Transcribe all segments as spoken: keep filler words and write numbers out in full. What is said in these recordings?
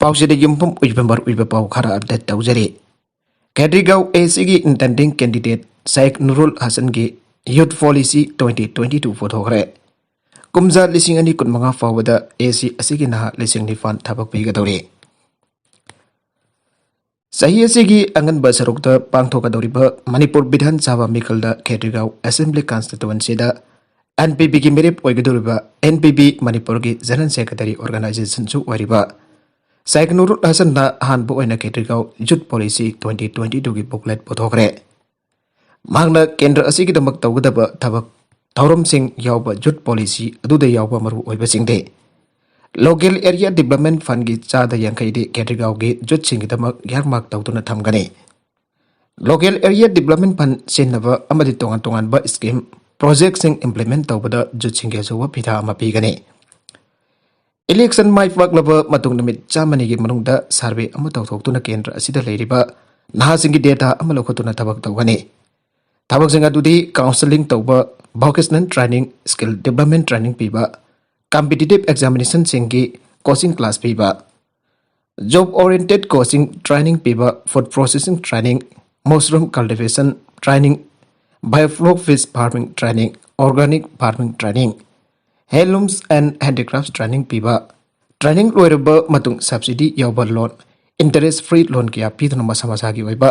ꯄꯥꯎꯁꯤꯗ ꯌꯨꯝꯐꯝ ꯑꯣꯏꯕ ꯃꯔꯨꯑꯣꯏꯕ ꯄꯥꯎ ꯈꯔ ꯑꯞꯗꯦꯠ ꯇꯧꯖꯔꯤ꯫ ꯈꯦꯇ꯭ꯔꯤꯒꯥꯎ ꯑꯦꯁꯤꯒꯤ ꯏꯟꯇꯦꯟꯗꯤꯡ ꯀꯦꯟꯗꯤꯗꯦꯠ ꯁꯥꯏꯛ ꯅꯨꯔꯨꯜ ꯍꯁꯟꯒꯤ ꯌꯨꯠ ꯄꯣꯂꯤꯁꯤ ꯇ꯭ꯋꯦꯟꯇꯤ ꯇ꯭ꯋꯦꯟꯇꯤ ꯇꯨ ꯄꯨꯊꯣꯛꯈ꯭ꯔꯦ꯫ ꯀꯨꯝꯖꯥ ꯂꯤꯁꯤꯡ ꯑꯅꯤ ꯀꯨꯟꯃꯉꯥ ꯐꯥꯎꯕꯗ ꯑꯦꯁꯤ ꯑꯁꯤꯒꯤ ꯅꯍꯥ ꯂꯤꯁꯤꯡ ꯅꯤꯄꯥꯟ ꯊꯕꯛ ꯄꯤꯒꯗꯧꯔꯤ꯫ ꯆꯍꯤ ꯑꯁꯤꯒꯤ ꯑꯉꯟꯕ ꯁꯔꯨꯛꯇ ꯄꯥꯡꯊꯣꯛꯀꯗꯧꯔꯤꯕ ꯃꯅꯤꯄꯨꯔ ꯕꯤꯙꯥꯟ ꯁꯚꯥ ꯃꯤꯈꯜꯗ ꯈꯦꯇ꯭ꯔꯤꯒꯥꯎ ꯑꯦꯁꯦꯝꯕ꯭ꯂꯤ ꯀꯟꯁꯇꯤꯇꯨꯋꯦꯟꯁꯤꯗ ꯑꯦꯟ ꯄꯤ ꯄꯤꯒꯤ ꯃꯤꯔꯦꯞ ꯑꯣꯏꯒꯗꯧꯔꯤꯕ, ꯑꯦꯟ ꯄꯤ ꯄꯤ ꯃꯅꯤꯄꯨꯔꯒꯤ ꯖꯦꯅꯔꯦꯜ ꯁꯦꯀ꯭ꯔꯦꯇꯔꯤ ꯑꯣꯔꯒꯅꯥꯏꯖꯦꯁꯟꯁꯨ ꯑꯣꯏꯔꯤꯕ ꯁꯥꯏꯛ ꯅꯨꯔꯨꯜ ꯍꯁꯟꯅ ꯑꯍꯥꯟꯕ ꯑꯣꯏꯅ ꯈꯦꯇ꯭ꯔꯤꯒꯥꯎ ꯌꯨꯠ ꯄꯣꯂꯤꯁꯤ ꯇ꯭ꯋꯦꯟꯇꯤ ꯇ꯭ꯋꯦꯟꯇꯤ ꯇꯨꯒꯤ ꯕꯨꯛꯂꯦꯠ ꯄꯨꯊꯣꯛꯈ꯭ꯔꯦ꯫ ꯃꯍꯥꯛꯅ ꯀꯦꯟꯗ꯭ꯔ ꯑꯁꯤꯒꯤꯗꯃꯛ ꯇꯧꯒꯗꯕ ꯊꯕꯛ ꯊꯧꯔꯝꯁꯤꯡ ꯌꯥꯎꯕ ꯌꯨꯠ ꯄꯣꯂꯤꯁꯤ ꯑꯗꯨꯗ ꯌꯥꯎꯕ ꯃꯔꯨꯑꯣꯏꯕꯁꯤꯡꯗꯤ: ꯂꯣꯀꯦꯜ ꯑꯦꯔꯤꯌꯥ ꯗꯤꯕ꯭ꯂꯞꯃꯦꯟ ꯐꯟꯒꯤ ꯆꯥꯗ ꯌꯥꯡꯈꯩꯗꯤ ꯈꯦꯇ꯭ꯔꯤꯒꯥꯎꯒꯤ ꯌꯨꯠꯁꯤꯡꯒꯤꯗꯃꯛ ꯏꯌꯥꯔꯃꯥꯔꯛ ꯇꯧꯗꯨꯅ ꯊꯝꯒꯅꯤ꯫ ꯂꯣꯀꯦꯜ ꯑꯦꯔꯤꯌꯥ ꯗꯤꯕ꯭ꯂꯞꯃꯦꯟ ꯐꯟ ꯁꯤꯖꯤꯟꯅꯕ ꯑꯃꯗꯤ ꯇꯣꯉꯥꯟ ꯇꯣꯉꯥꯟꯕ ꯁ꯭ꯀꯤꯝ ꯄ꯭ꯔꯣꯖꯦꯛꯁꯤꯡ ꯏꯝꯄ꯭ꯂꯤꯃꯦꯟ ꯇꯧꯕꯗ ꯌꯨꯠꯁꯤꯡꯒꯤ ꯑꯆꯧꯕ ꯐꯤꯊꯥ ꯑꯃ ꯄꯤꯒꯅꯤ꯫ ꯏꯂꯦꯛꯁꯟ ꯃꯥꯏ ꯄꯥꯛꯂꯕ ꯃꯇꯨꯡ ꯅꯨꯃꯤꯠ ꯆꯥꯝꯃꯅꯤꯒꯤ ꯃꯅꯨꯡꯗ ꯁꯔꯚꯦ ꯑꯃ ꯇꯧꯊꯣꯛꯇꯨꯅ ꯀꯦꯟꯗ꯭ꯔ ꯑꯁꯤꯗ ꯂꯩꯔꯤꯕ ꯅꯍꯥꯁꯤꯡꯒꯤ ꯗꯦꯇꯥ ꯑꯃ ꯂꯧꯈꯠꯇꯨꯅ ꯊꯕꯛ ꯇꯧꯒꯅꯤ꯫ ꯊꯕꯛꯁꯤꯡ ꯑꯗꯨꯗꯤ ꯀꯥꯎꯟꯁꯦꯂꯤꯡ ꯇꯧꯕ, vocational training, skill development training ꯄꯤꯕ, ꯀꯝꯄꯤꯇꯤꯇꯤꯚ ꯑꯦꯛꯖꯥꯃꯤꯅꯦꯁꯟꯁꯤꯡꯒꯤ ꯀꯣꯆꯤꯡ ꯀ꯭ꯂꯥꯁ ꯄꯤꯕ, ꯖꯣꯕ ꯑꯣꯔꯤꯌꯦꯟꯇꯦꯗ ꯀꯣꯆꯤꯡ ꯇ꯭ꯔꯦꯅꯤꯡ ꯄꯤꯕ, food processing training, mushroom cultivation training, biofloc fish farming training, organic farming training, handlooms and handicraft training ꯄꯤꯕ, ꯇ꯭ꯔꯦꯅꯤꯡ ꯂꯣꯏꯔꯕ ꯃꯇꯨꯡ subsidy ꯌꯥꯎꯕ ꯂꯣꯟ, interest free ꯂꯣꯟ ꯀꯌꯥ ꯄꯤꯗꯨꯅ ꯃꯁꯥ ꯃꯁꯥꯒꯤ ꯑꯣꯏꯕ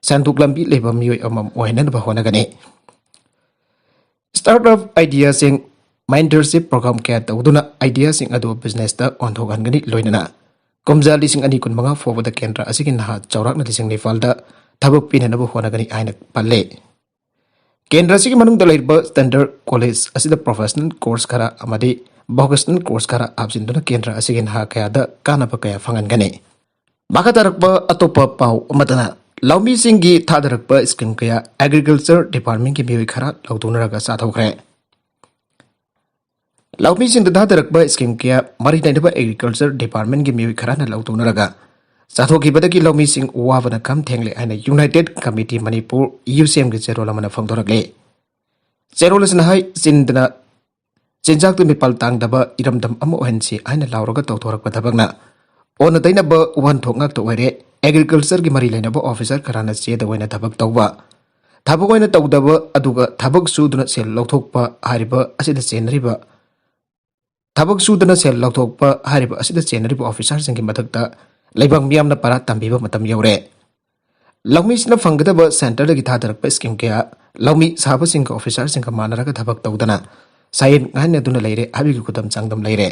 ꯁꯦꯟꯊꯣꯛ ꯂꯝꯕꯤ ꯂꯩꯕ ꯃꯤꯑꯣꯏ ꯑꯃꯃꯝ ꯑꯣꯏꯍꯟꯅꯕ ꯍꯣꯠꯅꯒꯅꯤ꯫ ꯁ꯭ꯇꯥꯔꯠ ꯑꯞ ꯑꯥꯏꯗꯤꯌꯥꯁꯤꯡ, ꯃꯦꯟꯇꯔꯁꯤꯞ ꯄ꯭ꯔꯣꯒ꯭ꯔꯥꯝ ꯀꯌꯥ ꯇꯧꯗꯨꯅ ꯑꯥꯏꯗꯤꯌꯥꯁꯤꯡ ꯑꯗꯨ ꯕꯤꯖꯤꯅꯦꯁꯇ ꯑꯣꯟꯊꯣꯛꯍꯟꯒꯅꯤ꯫ ꯂꯣꯏꯅꯅ ꯀꯨꯝꯖꯥ ꯂꯤꯁꯤꯡ ꯑꯅꯤ ꯀꯨꯟꯃꯉꯥ ꯐꯥꯎꯕꯗ ꯀꯦꯟꯗ꯭ꯔ ꯑꯁꯤꯒꯤ ꯅꯍꯥ ꯆꯥꯎꯔꯥꯛꯅ ꯂꯤꯁꯤꯡ ꯅꯤꯄꯥꯜꯗ ꯊꯕꯛ ꯄꯤꯅꯅꯕ ꯍꯣꯠꯅꯒꯅꯤ ꯍꯥꯏꯅ ꯄꯜꯂꯤ꯫ ꯀꯦꯟꯗ꯭ꯔ ꯑꯁꯤꯒꯤ ꯃꯅꯨꯡꯗ ꯂꯩꯔꯤꯕ ꯁ꯭ꯇꯦꯟꯗꯔꯗ ꯀꯣꯂꯦꯖ ꯑꯁꯤꯗ ꯄ꯭ꯔꯣꯐꯦꯁꯅꯦꯜ ꯀꯣꯔꯁ ꯈꯔ ꯑꯃꯗꯤ ꯚꯣꯀꯦꯁꯅꯦꯜ ꯀꯣꯔꯁ ꯈꯔ ꯍꯥꯞꯆꯤꯟꯗꯨꯅ ꯀꯦꯟꯗ꯭ꯔ ꯑꯁꯤꯒꯤ ꯅꯍꯥ ꯀꯌꯥꯗ ꯀꯥꯟꯅꯕ ꯀꯌꯥ ꯐꯪꯍꯟꯒꯅꯤ꯫ ꯃꯈꯥ ꯇꯥꯔꯛꯄ ꯑꯇꯣꯞꯄ ꯄꯥꯎ ꯑꯃꯗꯅ, ꯂꯧꯃꯤꯁꯤꯡꯒꯤ ꯊꯥꯗꯔꯛꯄ ꯁ꯭ꯀꯤꯝ ꯀꯌꯥ ꯑꯦꯒ꯭ꯔꯤꯀꯜꯆꯔ ꯗꯤꯄꯥꯔꯠꯃꯦꯟꯒꯤ ꯃꯤꯑꯣꯏ ꯈꯔ ꯂꯧꯊꯣꯛꯅꯔꯒ ꯆꯥꯊꯣꯛꯈ꯭ꯔꯦ꯫ ꯂꯧꯃꯤꯁꯤꯡꯗ ꯊꯥꯗꯔꯛꯄ ꯁ꯭ꯀꯤꯝ ꯀꯌꯥ ꯃꯔꯤ ꯂꯩꯅꯕ ꯑꯦꯒ꯭ꯔꯤꯀꯜꯆꯔ ꯗꯤꯄꯥꯔꯠꯃꯦꯟꯒꯤ ꯃꯤꯑꯣꯏ ꯈꯔꯅ ꯂꯧꯊꯣꯛꯅꯔꯒ ꯆꯥꯊꯣꯛꯈꯤꯕꯗꯒꯤ ꯂꯧꯃꯤꯁꯤꯡ ꯋꯥꯕꯅ ꯈꯝ ꯊꯦꯡꯂꯦ ꯍꯥꯏꯅ ꯌꯨꯅꯥꯏꯇꯦꯗ ꯀꯃꯤꯇꯤ ꯃꯅꯤꯄꯨꯔ, ꯌꯨ ꯁꯤ ꯑꯦꯝꯒꯤ ꯆꯦꯔꯣꯜ ꯑꯃꯅ ꯐꯣꯡꯗꯣꯔꯛꯂꯤ꯫ ꯆꯦꯔꯣꯜ ꯑꯁꯤꯅ ꯍꯥꯏ, ꯆꯤꯟꯗꯅ ꯆꯤꯟꯖꯥꯛꯇ ꯃꯤꯄꯥꯜ ꯇꯥꯡꯗꯕ ꯏꯔꯝꯗꯝ ꯑꯃ ꯑꯣꯏꯍꯟꯁꯤ ꯍꯥꯏꯅ ꯂꯥꯎꯔꯒ ꯇꯧꯊꯣꯔꯛꯄ ꯊꯕꯛꯅ ꯑꯣꯟꯅ ꯇꯩꯅꯕ ꯋꯥꯍꯟꯊꯣꯛ ꯉꯥꯛꯇ ꯑꯣꯏꯔꯦ꯫ ꯑꯦꯒ꯭ꯔꯤꯀꯜꯆꯔꯒꯤ ꯃꯔꯤ ꯂꯩꯅꯕ ꯑꯣꯐꯤꯁꯔ ꯈꯔꯅ ꯆꯦꯗ ꯑꯣꯏꯅ ꯊꯕꯛ ꯇꯧꯕ, ꯊꯕꯛ ꯑꯣꯏꯅ ꯇꯧꯗꯕ, ꯑꯗꯨꯒ ꯊꯕꯛ ꯁꯨꯗꯨꯅ ꯁꯦꯜ ꯂꯧꯊꯣꯛꯄ ꯍꯥꯏꯔꯤꯕ ꯑꯁꯤꯗ ꯆꯦꯟꯅꯔꯤꯕ, ꯊꯕꯛ ꯁꯨꯗꯅ ꯁꯦꯜ ꯂꯧꯊꯣꯛꯄ ꯍꯥꯏꯔꯤꯕ ꯑꯁꯤꯗ ꯆꯦꯟꯅꯔꯤꯕ ꯑꯣꯐꯤꯁꯥꯔꯁꯤꯡꯒꯤ ꯃꯊꯛꯇ ꯂꯩꯕꯥꯛ ꯃꯤꯌꯥꯝꯅ ꯄꯔꯥ ꯇꯝꯕꯤꯕ ꯃꯇꯝ ꯌꯧꯔꯦ꯫ ꯂꯧꯃꯤꯁꯤꯅ ꯐꯪꯒꯗꯕ ꯁꯦꯟꯇꯔꯗꯒꯤ ꯊꯥꯗꯔꯛꯄ ꯁ꯭ꯀꯤꯝ ꯀꯌꯥ ꯂꯧꯃꯤ ꯁꯥꯕꯁꯤꯡꯒ ꯑꯣꯐꯤꯁꯥꯔꯁꯤꯡꯒ ꯃꯥꯟꯅꯔꯒ ꯊꯕꯛ ꯇꯧꯗꯅ ꯁꯥꯏꯟ ꯉꯥꯏꯅꯗꯨꯅ ꯂꯩꯔꯦ ꯍꯥꯏꯕꯒꯤ ꯈꯨꯗꯝ ꯆꯥꯡꯗꯝ ꯂꯩꯔꯦ꯫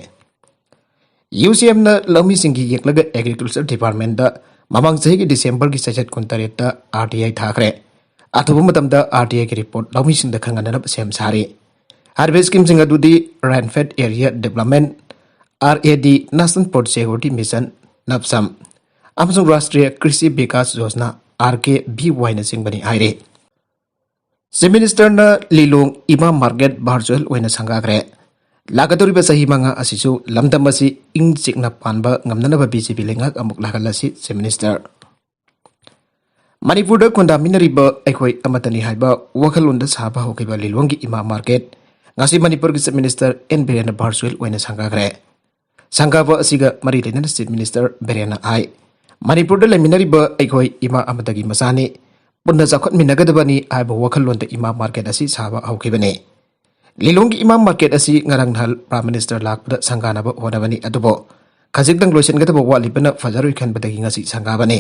ꯌꯨ ꯁꯤ ꯑꯦꯝꯅ ꯂꯧꯃꯤꯁꯤꯡꯒꯤ ꯌꯦꯡꯂꯒ ꯑꯦꯒ꯭ꯔꯤꯀꯜꯆꯔ ꯗꯤꯄꯥꯔꯠꯃꯦꯟꯗ ꯃꯃꯥꯡ ꯆꯍꯤꯒꯤ ꯗꯤꯁꯦꯝꯕꯔꯒꯤ ꯆꯩꯆꯠ ꯀꯨꯟꯇꯔꯦꯠꯇ ꯑꯥꯔ ꯇꯤ ꯑꯥꯏ ꯊꯥꯈ꯭ꯔꯦ꯫ ꯑꯊꯨꯕ ꯃꯇꯝꯗ ꯑꯥꯔ ꯇꯤ ꯑꯥꯏꯒꯤ ꯔꯤꯄꯣꯔꯠ ꯂꯧꯃꯤꯁꯤꯡꯗ ꯈꯪꯍꯟꯅꯅꯕ ꯁꯦꯝ ꯁꯥꯔꯤ꯫ ꯍꯥꯏꯔꯤꯕ ꯁ꯭ꯀꯤꯝꯁꯤꯡ ꯑꯗꯨꯗꯤ rainfed area development, R A D, national food security mission, ꯅꯞꯁꯝ, ꯑꯃꯁꯨꯡ Rashtriya Krishi Vikas Yojana, R K V ꯋꯥꯏꯅꯆꯤꯡꯕꯅꯤ ꯍꯥꯏꯔꯤ꯫ ꯆꯤꯐ ꯃꯤꯅꯤꯁꯇꯔꯅ ꯂꯤꯂꯣꯡ ꯏꯃꯥ ꯃꯥꯔꯀꯦꯠ ꯚꯔꯆꯨꯑꯦꯜ ꯑꯣꯏꯅ ꯁꯪꯒꯥꯈ꯭ꯔꯦ꯫ ꯂꯥꯛꯀꯗꯧꯔꯤꯕ ꯆꯍꯤ ꯃꯉꯥ ꯑꯁꯤꯁꯨ ꯂꯝꯗꯝ ꯑꯁꯤ ꯏꯪ ꯆꯤꯛꯅ ꯄꯥꯟꯕ ꯉꯝꯅꯅꯕ ꯕꯤ ꯖꯦ ꯄꯤ ꯂꯩꯉꯥꯛ ꯑꯃꯨꯛ ꯂꯥꯛꯍꯜꯂꯁꯤ, ꯆꯤꯐ ꯃꯤꯅꯤꯁꯇꯔ꯫ ꯃꯅꯤꯄꯨꯔꯗ ꯈꯨꯟꯗꯥꯃꯤꯟꯅꯔꯤꯕ ꯑꯩꯈꯣꯏ ꯑꯃꯠꯇꯅꯤ ꯍꯥꯏꯕ ꯋꯥꯈꯜꯂꯣꯟꯗ ꯁꯥꯕ ꯍꯧꯈꯤꯕ ꯂꯤꯂꯣꯡꯒꯤ ꯏꯃꯥ ꯃꯥꯔꯀꯦꯠ ꯉꯁꯤ ꯃꯅꯤꯄꯨꯔꯒꯤ ꯆꯤꯐ ꯃꯤꯅꯤꯁꯇꯔ ꯑꯦꯟ ꯕꯤꯔꯦꯟꯅ ꯚꯔꯆꯨꯑꯦꯜ ꯑꯣꯏꯅ ꯁꯪꯒꯥꯈ꯭ꯔꯦ꯫ ꯁꯪꯒꯥꯕ ꯑꯁꯤꯒ ꯃꯔꯤ ꯂꯩꯅꯅ ꯆꯤꯐ ꯃꯤꯅꯤꯁꯇꯔ ꯕꯤꯔꯦꯟꯅ ꯍꯥꯏ, ꯃꯅꯤꯄꯨꯔꯗ ꯂꯩꯃꯤꯟꯅꯔꯤꯕ ꯑꯩꯈꯣꯏ ꯏꯃꯥ ꯑꯃꯠꯇꯒꯤ ꯃꯆꯥꯅꯤ, ꯄꯨꯟꯅ ꯆꯥꯎꯈꯠꯃꯤꯟꯅꯒꯗꯕꯅꯤ ꯍꯥꯏꯕ ꯋꯥꯈꯜꯂꯣꯟꯗ ꯏꯃꯥ ꯃꯥꯔꯀꯦꯠ ꯑꯁꯤ ꯁꯥꯕ ꯍꯧꯈꯤꯕꯅꯤ꯫ ꯂꯤꯂꯣꯡꯒꯤ ꯏꯃꯥ ꯃꯥꯔꯀꯦꯠ ꯑꯁꯤ ꯉꯔꯥꯡ ꯅꯍꯥꯜ ꯄ꯭ꯔꯥꯏꯝ ꯃꯤꯅꯤꯁꯇꯔ ꯂꯥꯛꯄꯗ ꯁꯪꯒꯥꯅꯕ ꯍꯣꯠꯅꯕꯅꯤ, ꯑꯗꯨꯕꯨ ꯈꯖꯤꯛꯇꯪ ꯂꯣꯏꯁꯤꯟꯒꯗꯕ ꯋꯥꯠꯂꯤꯕꯅ ꯐꯖꯔꯣꯏ ꯈꯟꯕꯗꯒꯤ ꯉꯁꯤ ꯁꯪꯒꯥꯕꯅꯤ꯫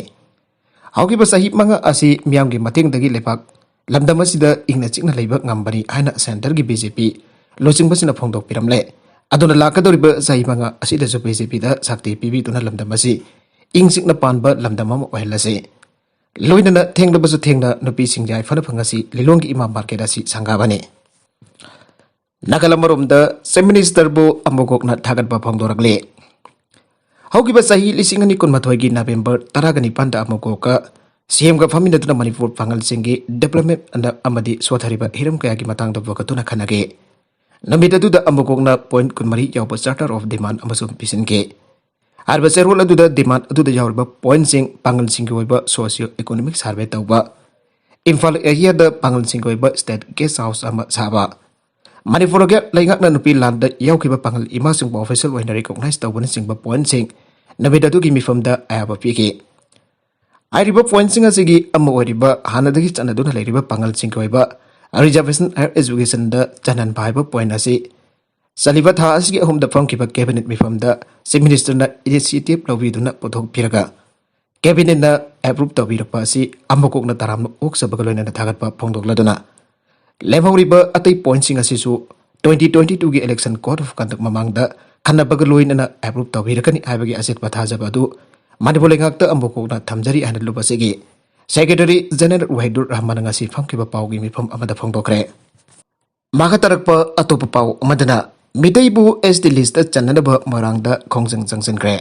ꯍꯧꯈꯤꯕ ꯆꯍꯤ ꯃꯉꯥ ꯑꯁꯤ ꯃꯤꯌꯥꯝꯒꯤ ꯃꯇꯦꯡꯗꯒꯤ ꯂꯩꯕꯥꯛ ꯂꯝꯗꯝ ꯑꯁꯤꯗ ꯏꯪꯅ ꯆꯤꯛꯅ ꯂꯩꯕ ꯉꯝꯕꯅꯤ ꯍꯥꯏꯅ ꯁꯦꯟꯇꯔꯒꯤ ꯕꯤ ꯖꯦ ꯄꯤ ꯂꯨꯆꯤꯡꯕꯁꯤꯅ ꯐꯣꯡꯗꯣꯛꯄꯤꯔꯝꯂꯦ꯫ ꯑꯗꯨꯅ ꯂꯥꯛꯀꯗꯧꯔꯤꯕ ꯆꯍꯤ ꯃꯉꯥ ꯑꯁꯤꯗꯁꯨ ꯕꯤ ꯖꯦ ꯄꯤꯗ ꯁꯛꯇꯤ ꯄꯤꯕꯤꯗꯨꯅ ꯂꯝꯗꯝ ꯑꯁꯤ ꯏꯪ ꯆꯤꯛꯅ ꯄꯥꯟꯕ ꯂꯝꯗꯝ ꯑꯃ ꯑꯣꯏꯍꯜꯂꯁꯤ꯫ ꯂꯣꯏꯅꯅ ꯊꯦꯡꯂꯕꯁꯨ ꯊꯦꯡꯅ ꯅꯨꯄꯤꯁꯤꯡ ꯌꯥꯏꯐꯅ ꯐꯪꯉꯁꯤ꯫ ꯂꯤꯂꯣꯡꯒꯤ ꯏꯃꯥ ꯃꯥꯔꯀꯦꯠ ꯑꯁꯤ ꯁꯪꯒꯥꯕꯅꯤ꯫ ꯅꯥꯀꯜ ꯑꯃꯔꯣꯝꯗ ꯆꯤꯐ ꯃꯤꯅꯤꯁꯇꯔꯕꯨ ꯑꯃꯨꯛ ꯀꯣꯛꯅ ꯊꯥꯒꯠꯄ ꯐꯣꯡꯗꯣꯔꯛꯂꯤ꯫ ꯍꯧꯈꯤꯕ ꯆꯍꯤ ꯂꯤꯁꯤꯡ ꯑꯅꯤ ꯀꯨꯟꯃꯥꯊꯣꯏꯒꯤ ꯅꯕꯦꯝꯕꯔ ꯇꯔꯥꯒ ꯅꯤꯄꯥꯟꯗ ꯑꯃꯨꯛ ꯀꯣꯛꯀ ꯁꯤ ꯑꯦꯝꯒ ꯐꯝꯃꯤꯟꯅꯗꯨꯅ ꯃꯅꯤꯄꯨꯔ ꯄꯥꯡꯒꯜꯁꯤꯡꯒꯤ ꯗꯦꯕꯂꯞꯃꯦꯟ ꯑꯃꯗꯤ ꯁꯣꯊꯔꯤꯕ ꯍꯤꯔꯝ ꯀꯌꯥꯒꯤ ꯃꯇꯥꯡꯗ ꯐꯣꯀꯠꯇꯨꯅ ꯈꯟꯅꯈꯤ꯫ ꯅꯨꯃꯤꯠ ꯑꯗꯨꯗ ꯑꯃꯨꯛ ꯀꯣꯛꯅ ꯄꯣꯏꯟꯠ ꯀꯨꯟꯃꯔꯤ ꯌꯥꯎꯕ ꯆꯥꯔꯇꯔ ꯑꯣꯐ ꯗꯤꯃꯥꯟ ꯑꯃꯁꯨ ꯄꯤꯁꯤꯟꯈꯤ꯫ ꯍꯥꯏꯔꯤꯕ ꯆꯦꯔꯣꯜ ꯑꯗꯨꯗ ꯗꯤꯃꯥꯟ ꯑꯗꯨꯗ ꯌꯥꯎꯔꯤꯕ ꯄꯣꯏꯟꯠꯁꯤꯡ ꯄꯥꯡꯒꯜꯁꯤꯡꯒꯤ ꯑꯣꯏꯕ ꯁꯣꯁꯤꯌꯣ ꯏꯀꯣꯅꯣꯃꯤꯛ ꯁꯔꯚꯦ ꯇꯧꯕ, ꯏꯝꯐꯥꯜ ꯑꯦꯔꯤꯌꯥꯗ ꯄꯥꯡꯒꯜꯁꯤꯡꯒꯤ ꯑꯣꯏꯕ ꯁ꯭ꯇꯦꯠ ꯒꯦꯁ ꯍꯥꯎꯁ ꯑꯃ ꯁꯥꯕ, ꯃꯅꯤꯄꯨꯔꯒꯤ ꯂꯩꯉꯥꯛꯅ ꯅꯨꯄꯤ ꯂꯥꯟꯗ ꯌꯥꯎꯈꯤꯕ ꯄꯥꯡꯒꯜ ꯏꯃꯥꯁꯤꯡꯕꯨ ꯑꯣꯐꯤꯁꯤꯌꯦꯜ ꯑꯣꯏꯅ ꯔꯤꯀꯣꯛꯅꯥꯏꯖ ꯇꯧꯕꯅꯆꯤꯡꯕ ꯄꯣꯏꯟꯠꯁꯤꯡ ꯅꯨꯃꯤꯠ ꯑꯗꯨꯒꯤ ꯃꯤꯐꯝꯗ ꯑꯌꯥꯕ ꯄꯤꯈꯤ꯫ ꯍꯥꯏꯔꯤꯕ ꯄꯣꯏꯟꯠꯁꯤꯡ ꯑꯁꯤꯒꯤ ꯑꯃ ꯑꯣꯏꯔꯤꯕ ꯍꯥꯟꯅꯗꯒꯤ ꯆꯠꯅꯗꯨꯅ ꯂꯩꯔꯤꯕ ꯄꯥꯡꯒꯜꯁꯤꯡꯒꯤ ꯑꯣꯏꯕ ꯔꯤꯖꯥꯔꯕꯦꯁꯟ ꯍꯥꯌꯔ ꯑꯦꯖꯨꯀꯦꯁꯟꯗ ꯆꯠꯍꯟꯕ ꯍꯥꯏꯕ ꯄꯣꯏꯟꯠ ꯑꯁꯤ ꯆꯠꯂꯤꯕ ꯊꯥ ꯑꯁꯤꯒꯤ ꯑꯍꯨꯝꯗ ꯐꯝꯈꯤꯕ ꯀꯦꯕꯤꯅꯦꯠ ꯃꯤꯐꯝꯗ ꯆꯤꯐ ꯃꯤꯅꯤꯁꯇꯔꯅ ꯏꯅꯤꯁꯤꯌꯦꯇꯤꯚ ꯂꯧꯕꯤꯗꯨꯅ ꯄꯨꯊꯣꯛꯄꯤꯔꯒ ꯀꯦꯕꯤꯅꯦꯠꯅ ꯑꯦꯄ꯭ꯔꯨꯚ ꯇꯧꯕꯤꯔꯛꯄ ꯑꯁꯤ ꯑꯃꯨꯛ ꯀꯣꯛꯅ ꯇꯔꯥꯝꯅ ꯑꯣꯛꯆꯕꯒ ꯂꯣꯏꯅꯅ ꯊꯥꯒꯠꯄ ꯐꯣꯡꯗꯣꯛꯂꯗꯨꯅ ꯂꯦꯝꯍꯧꯔꯤꯕ ꯑꯇꯩ ꯄꯣꯏꯟꯠꯁꯤꯡ ꯑꯁꯤꯁꯨ twenty twenty twoꯒꯤ election code of conduct ꯃꯃꯥꯡꯗ ꯈꯟꯅꯕꯒ ꯂꯣꯏꯅꯅ ꯑꯦꯄ꯭ꯔꯨꯚ ꯇꯧꯕꯤꯔꯛꯀꯅꯤ ꯍꯥꯏꯕꯒꯤ ꯑꯆꯦꯠꯄ ꯊꯥꯖꯕ ꯑꯗꯨ ꯃꯅꯤꯄꯨꯔ ꯂꯩꯉꯥꯛꯇ ꯑꯃꯨꯛ ꯀꯣꯛꯅ ꯊꯝꯖꯔꯤ ꯍꯥꯏꯅ ꯂꯨꯞ ꯑꯁꯤꯒꯤ ꯁꯦꯀ꯭ꯔꯦꯇꯔꯤ ꯖꯦꯅꯔꯦꯜ ꯋꯥꯍꯤꯗꯨꯔ ꯔꯍꯃꯟꯅ ꯉꯁꯤ ꯐꯝꯈꯤꯕ ꯄꯥꯎꯒꯤ ꯃꯤꯐꯝ ꯑꯃꯗ ꯐꯣꯡꯗꯣꯛꯈ꯭ꯔꯦ꯫ ꯃꯈꯥ ꯇꯥꯔꯛꯄ ꯑꯇꯣꯞꯄ ꯄꯥꯎ ꯑꯃꯗꯅ ꯃꯤꯇꯩꯕꯨ ꯑꯦꯁ ꯇꯤ ꯂꯤꯁꯇ ꯆꯟꯅꯅꯕ ꯃꯣꯏꯔꯥꯡꯗ ꯈꯣꯡꯖꯪ ꯆꯪꯁꯤꯟꯈ꯭ꯔꯦ꯫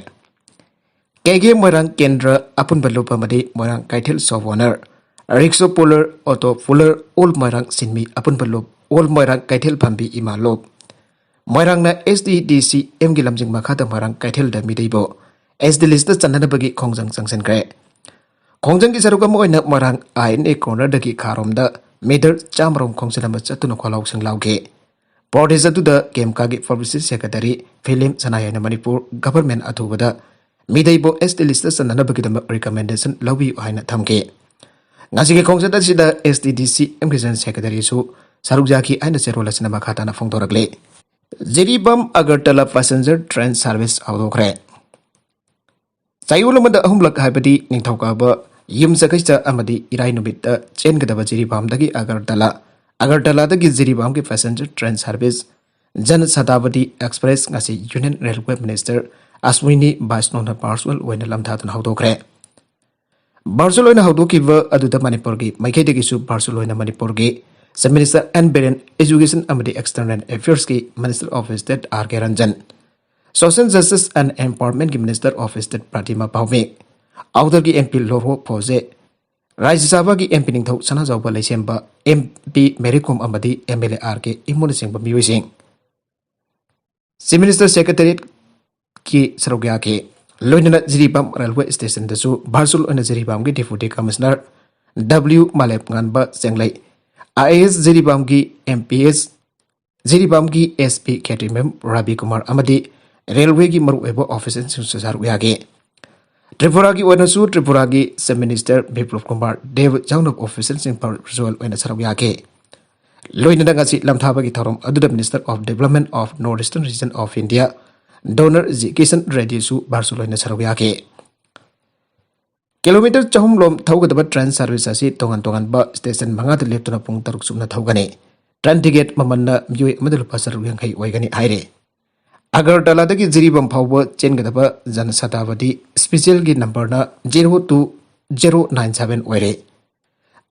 ꯀꯦ ꯀꯦ ꯃꯣꯏꯔꯥꯡ ꯀꯦꯟꯗ꯭ꯔ ꯑꯄꯨꯟꯕ ꯂꯨꯞ ꯑꯃꯗꯤ ꯃꯣꯏꯔꯥꯡ ꯀꯩꯊꯦꯜ shop owner rickshaw puller auto puller all Moirang ꯁꯤꯟꯃꯤ ꯑꯄꯨꯟꯕ ꯂꯨꯞ ꯑꯣꯜ ꯃꯣꯏꯔꯥꯡ ꯀꯩꯊꯦꯜ ꯐꯝꯕꯤ ꯏꯃꯥ ꯂꯨꯞ ꯃꯣꯏꯔꯥꯡꯅ ꯑꯦꯁ ꯇꯤ ꯗꯤ ꯁꯤ ꯑꯦꯝꯒꯤ ꯂꯝꯖꯤꯡ ꯃꯈꯥꯗ ꯃꯣꯏꯔꯥꯡ ꯀꯩꯊꯦꯜꯗ ꯃꯤꯇꯩꯕꯨ ꯑꯦꯁ ꯇꯤ ꯂꯤꯁꯇ ꯆꯟꯅꯅꯕꯒꯤ ꯈꯣꯡꯖꯪ ꯆꯪꯁꯤꯟꯈ꯭ꯔꯦ꯫ ꯈꯣꯡꯖꯪꯒꯤ ꯁꯔꯨꯛ ꯑꯃ ꯑꯣꯏꯅ ꯃꯣꯏꯔꯥꯡ ꯑꯥꯏ ꯑꯦꯟ ꯑꯦ ꯀꯣꯔꯅꯔꯗꯒꯤ ꯈꯥꯔꯣꯝꯗ ꯃꯤꯇꯔ ꯆꯥꯝꯃꯔꯣꯝ ꯈꯣꯡꯖꯤꯜ ꯑꯃ ꯆꯠꯇꯨꯅ ꯈꯣꯜꯂꯥꯎꯁꯤꯡ ꯂꯥꯎꯈꯤ꯫ ꯄ꯭ꯔꯣꯇꯦꯁ ꯑꯗꯨꯗ ꯀꯦꯝꯀꯥꯒꯤ ꯄꯕ꯭ꯂꯤꯁꯤꯇꯤ ꯁꯦꯀ꯭ꯔꯦꯇꯔꯤ ꯐꯤꯂꯤꯝ ꯁꯅꯥꯌꯥꯏꯅ ꯃꯅꯤꯄꯨꯔ ꯒꯚꯔꯟꯃꯦꯟꯠ ꯑꯊꯨꯕꯗ ꯃꯤꯇꯩꯕꯨ ꯑꯦꯁ ꯇꯤ ꯂꯤꯁꯇ ꯆꯟꯅꯅꯕꯒꯤꯗꯃꯛ ꯔꯤꯀꯃꯦꯟꯗꯦꯁꯟ ꯂꯧꯕꯤꯌꯨ ꯍꯥꯏꯅ ꯊꯝꯈꯤ꯫ ꯉꯁꯤꯒꯤ ꯈꯣꯡꯆꯠ ꯑꯁꯤꯗ ꯑꯦꯁ ꯇꯤ ꯗꯤ ꯁꯤ ꯑꯦꯝꯒꯤ ꯖꯦꯅꯔꯦꯜ ꯁꯦꯀ꯭ꯔꯦꯇꯔꯤꯁꯨ ꯁꯔꯨꯛ ꯌꯥꯈꯤ ꯍꯥꯏꯅ ꯆꯦꯔꯣꯜ ꯑꯁꯤꯅ ꯃꯈꯥ ꯇꯥꯅ ꯐꯣꯡꯗꯣꯔꯛꯂꯤ꯫ Jiribam Agartala passenger train service ꯍꯧꯗꯣꯛꯈ꯭ꯔꯦ꯫ ꯆꯌꯣꯜ ꯑꯃꯗ ꯑꯍꯨꯝꯂꯛ ꯍꯥꯏꯕꯗꯤ ꯅꯤꯡꯊꯧꯀꯥꯕ, ꯌꯨꯝꯁꯀꯩꯁ ꯑꯃꯗꯤ ꯏꯔꯥꯏ ꯅꯨꯃꯤꯠꯇ ꯆꯦꯟꯒꯗꯕ ꯖꯤꯔꯤꯕꯥꯝꯗꯒꯤ Agartala, ꯑꯒꯔꯇꯂꯥꯗꯒꯤ ꯖꯤꯔꯤꯕꯥꯝꯒꯤ passenger train service Jan Shatabdi express ꯉꯁꯤ union railway minister Aswini ꯕꯥꯏꯁꯅꯣꯅ virtual ꯑꯣꯏꯅ ꯂꯝꯊꯥꯗꯨꯅ ꯍꯧꯗꯣꯛꯈ꯭ꯔꯦ꯫ ꯚꯔꯆꯨꯑꯦꯜ ꯑꯣꯏꯅ ꯍꯧꯗꯣꯛꯈꯤꯕ ꯑꯗꯨꯗ ꯃꯅꯤꯄꯨꯔꯒꯤ ꯃꯥꯏꯀꯩꯗꯒꯤꯁꯨ ꯚꯔꯆꯨꯑꯦꯜ ꯑꯣꯏꯅ ꯃꯅꯤꯄꯨꯔꯒꯤ chief minister N Biren, education ꯑꯃꯗꯤ ꯑꯦꯛꯁꯇꯔꯅꯦꯜ ꯑꯦꯐꯤꯌꯔꯁꯀꯤ minister of state R K Ranjan, social justice and ꯑꯦꯝꯄꯥꯋꯔꯃꯦꯟꯠꯀꯤ ꯃꯤꯅꯤꯁꯇꯔ ꯑꯣꯐ ꯁ꯭ꯇꯦꯠ ꯄ꯭ꯔꯇꯤꯃꯥ ꯄꯥꯎꯃꯤ, ꯑꯥꯎꯗꯔꯒꯤ ꯑꯦꯝ ꯄꯤ ꯂꯣꯔꯍꯣ ꯐꯣꯖꯦ, ꯔꯥꯖ꯭ꯌ ꯁꯚꯥꯒꯤ ꯑꯦꯝ ꯄꯤ ꯅꯤꯡꯊꯧ ꯁꯅꯥꯖꯥꯎꯕ ꯂꯩꯁꯦꯝꯕ, ꯑꯦꯝ ꯄꯤ ꯃꯦꯔꯤ ꯀꯣꯝ ꯑꯃꯗꯤ ꯑꯦꯝ ꯑꯦꯜ ꯑꯦ ꯑꯥꯔ ꯀꯦ ꯏꯃꯣꯅꯆꯤꯡꯕ ꯃꯤꯑꯣꯏꯁꯤꯡ ꯆꯤꯐ ꯃꯤꯅꯤꯁꯇꯔ ꯁꯦꯀ꯭ꯔꯦꯇꯔꯤꯌꯦꯠꯀꯤ ꯁꯔꯨꯛ ꯌꯥꯈꯤ꯫ ꯂꯣꯏꯅꯅ ꯖꯤꯔꯤꯕꯥꯝ ꯔꯦꯜꯋꯦ ꯁ꯭ꯇꯦꯁꯟꯗꯁꯨ ꯚꯔꯆꯨꯑꯦꯜ ꯑꯣꯏꯅ ꯖꯤꯔꯤꯕꯥꯝꯒꯤ deputy commissioner W Malemnganba Chenglei, I A S ꯖꯤꯔꯤꯕꯥꯝꯒꯤ ꯑꯦꯝ ꯄꯤ ꯑꯦꯁ ꯖꯤꯔꯤꯕꯥꯝꯒꯤ ꯑꯦꯁ ꯄꯤ ꯈꯦꯇ꯭ꯔꯤꯃꯌꯨꯝ ꯔꯥꯕꯤ ꯀꯨꯃꯥꯔ ꯑꯃꯗꯤ ꯔꯦꯜꯋꯦꯒꯤ ꯃꯔꯨꯑꯣꯏꯕ ꯑꯣꯐꯤꯁꯤꯌꯦꯜꯁꯤꯡꯁꯨ ꯁꯔꯨꯛ ꯌꯥꯈꯤ꯫ ꯇ꯭ꯔꯤꯄꯨꯔꯥꯒꯤ ꯑꯣꯏꯅꯁꯨ ꯇ꯭ꯔꯤꯄꯨꯔꯥꯒꯤ ꯆꯤꯐ ꯃꯤꯅꯤꯁꯇꯔ ꯕꯤꯄ꯭ꯂꯕ ꯀꯨꯃꯥꯔ ꯗꯦꯕ ꯌꯥꯎꯅ ꯑꯣꯐꯤꯁꯤꯌꯦꯜꯁꯤꯡ ꯚꯔꯆꯨꯋꯦꯜ ꯑꯣꯏꯅ ꯁꯔꯨꯛ ꯌꯥꯈꯤ꯫ ꯂꯣꯏꯅꯅ ꯉꯁꯤ ꯂꯝꯊꯥꯕꯒꯤ ꯊꯧꯔꯝ ꯑꯗꯨꯗ Minister of Development of North Eastern Region of India, Dr. G Kishan ꯔꯦꯗꯤꯁꯨ ꯚꯔꯆꯨꯋꯦꯜ ꯑꯣꯏꯅ ꯁꯔꯨꯛ ꯌꯥꯈꯤ꯫ ꯀꯤꯂꯣꯃꯤꯇꯔ ꯆꯍꯨꯝ ꯂꯣꯝ ꯊꯧꯒꯗꯕ ꯇ꯭ꯔꯦꯟ ꯁꯥꯔꯚꯤꯁ ꯑꯁꯤ ꯇꯣꯉꯥꯟ ꯇꯣꯉꯥꯟꯕ ꯁ꯭ꯇꯦꯁꯟ ꯃꯉꯥꯗ ꯂꯦꯞꯇꯨꯅ ꯄꯨꯡ ꯇꯔꯨꯛ ꯆꯨꯞꯅ ꯊꯧꯒꯅꯤ꯫ ꯇ꯭ꯔꯦꯟ ꯇꯤꯀꯦꯠ ꯃꯃꯜꯅ ꯃꯤꯑꯣꯏ ꯑꯃꯗ ꯂꯨꯄꯥ ꯆꯥꯇ꯭ꯔꯨꯛ ꯌꯥꯡꯈꯩ ꯑꯣꯏꯒꯅꯤ ꯍꯥꯏꯔꯤ꯫ ꯑꯒꯔꯇꯂꯥꯗꯒꯤ ꯖꯤꯔꯤꯕꯥꯝ ꯐꯥꯎꯕ ꯆꯦꯟꯒꯗꯕ ꯖꯟ ꯁꯇꯥꯕꯗꯤ ꯁ꯭ꯄꯦꯁꯤꯌꯦꯜꯒꯤ ꯅꯝꯕꯔꯅ zero two zero nine seven ꯑꯣꯏꯔꯦ꯫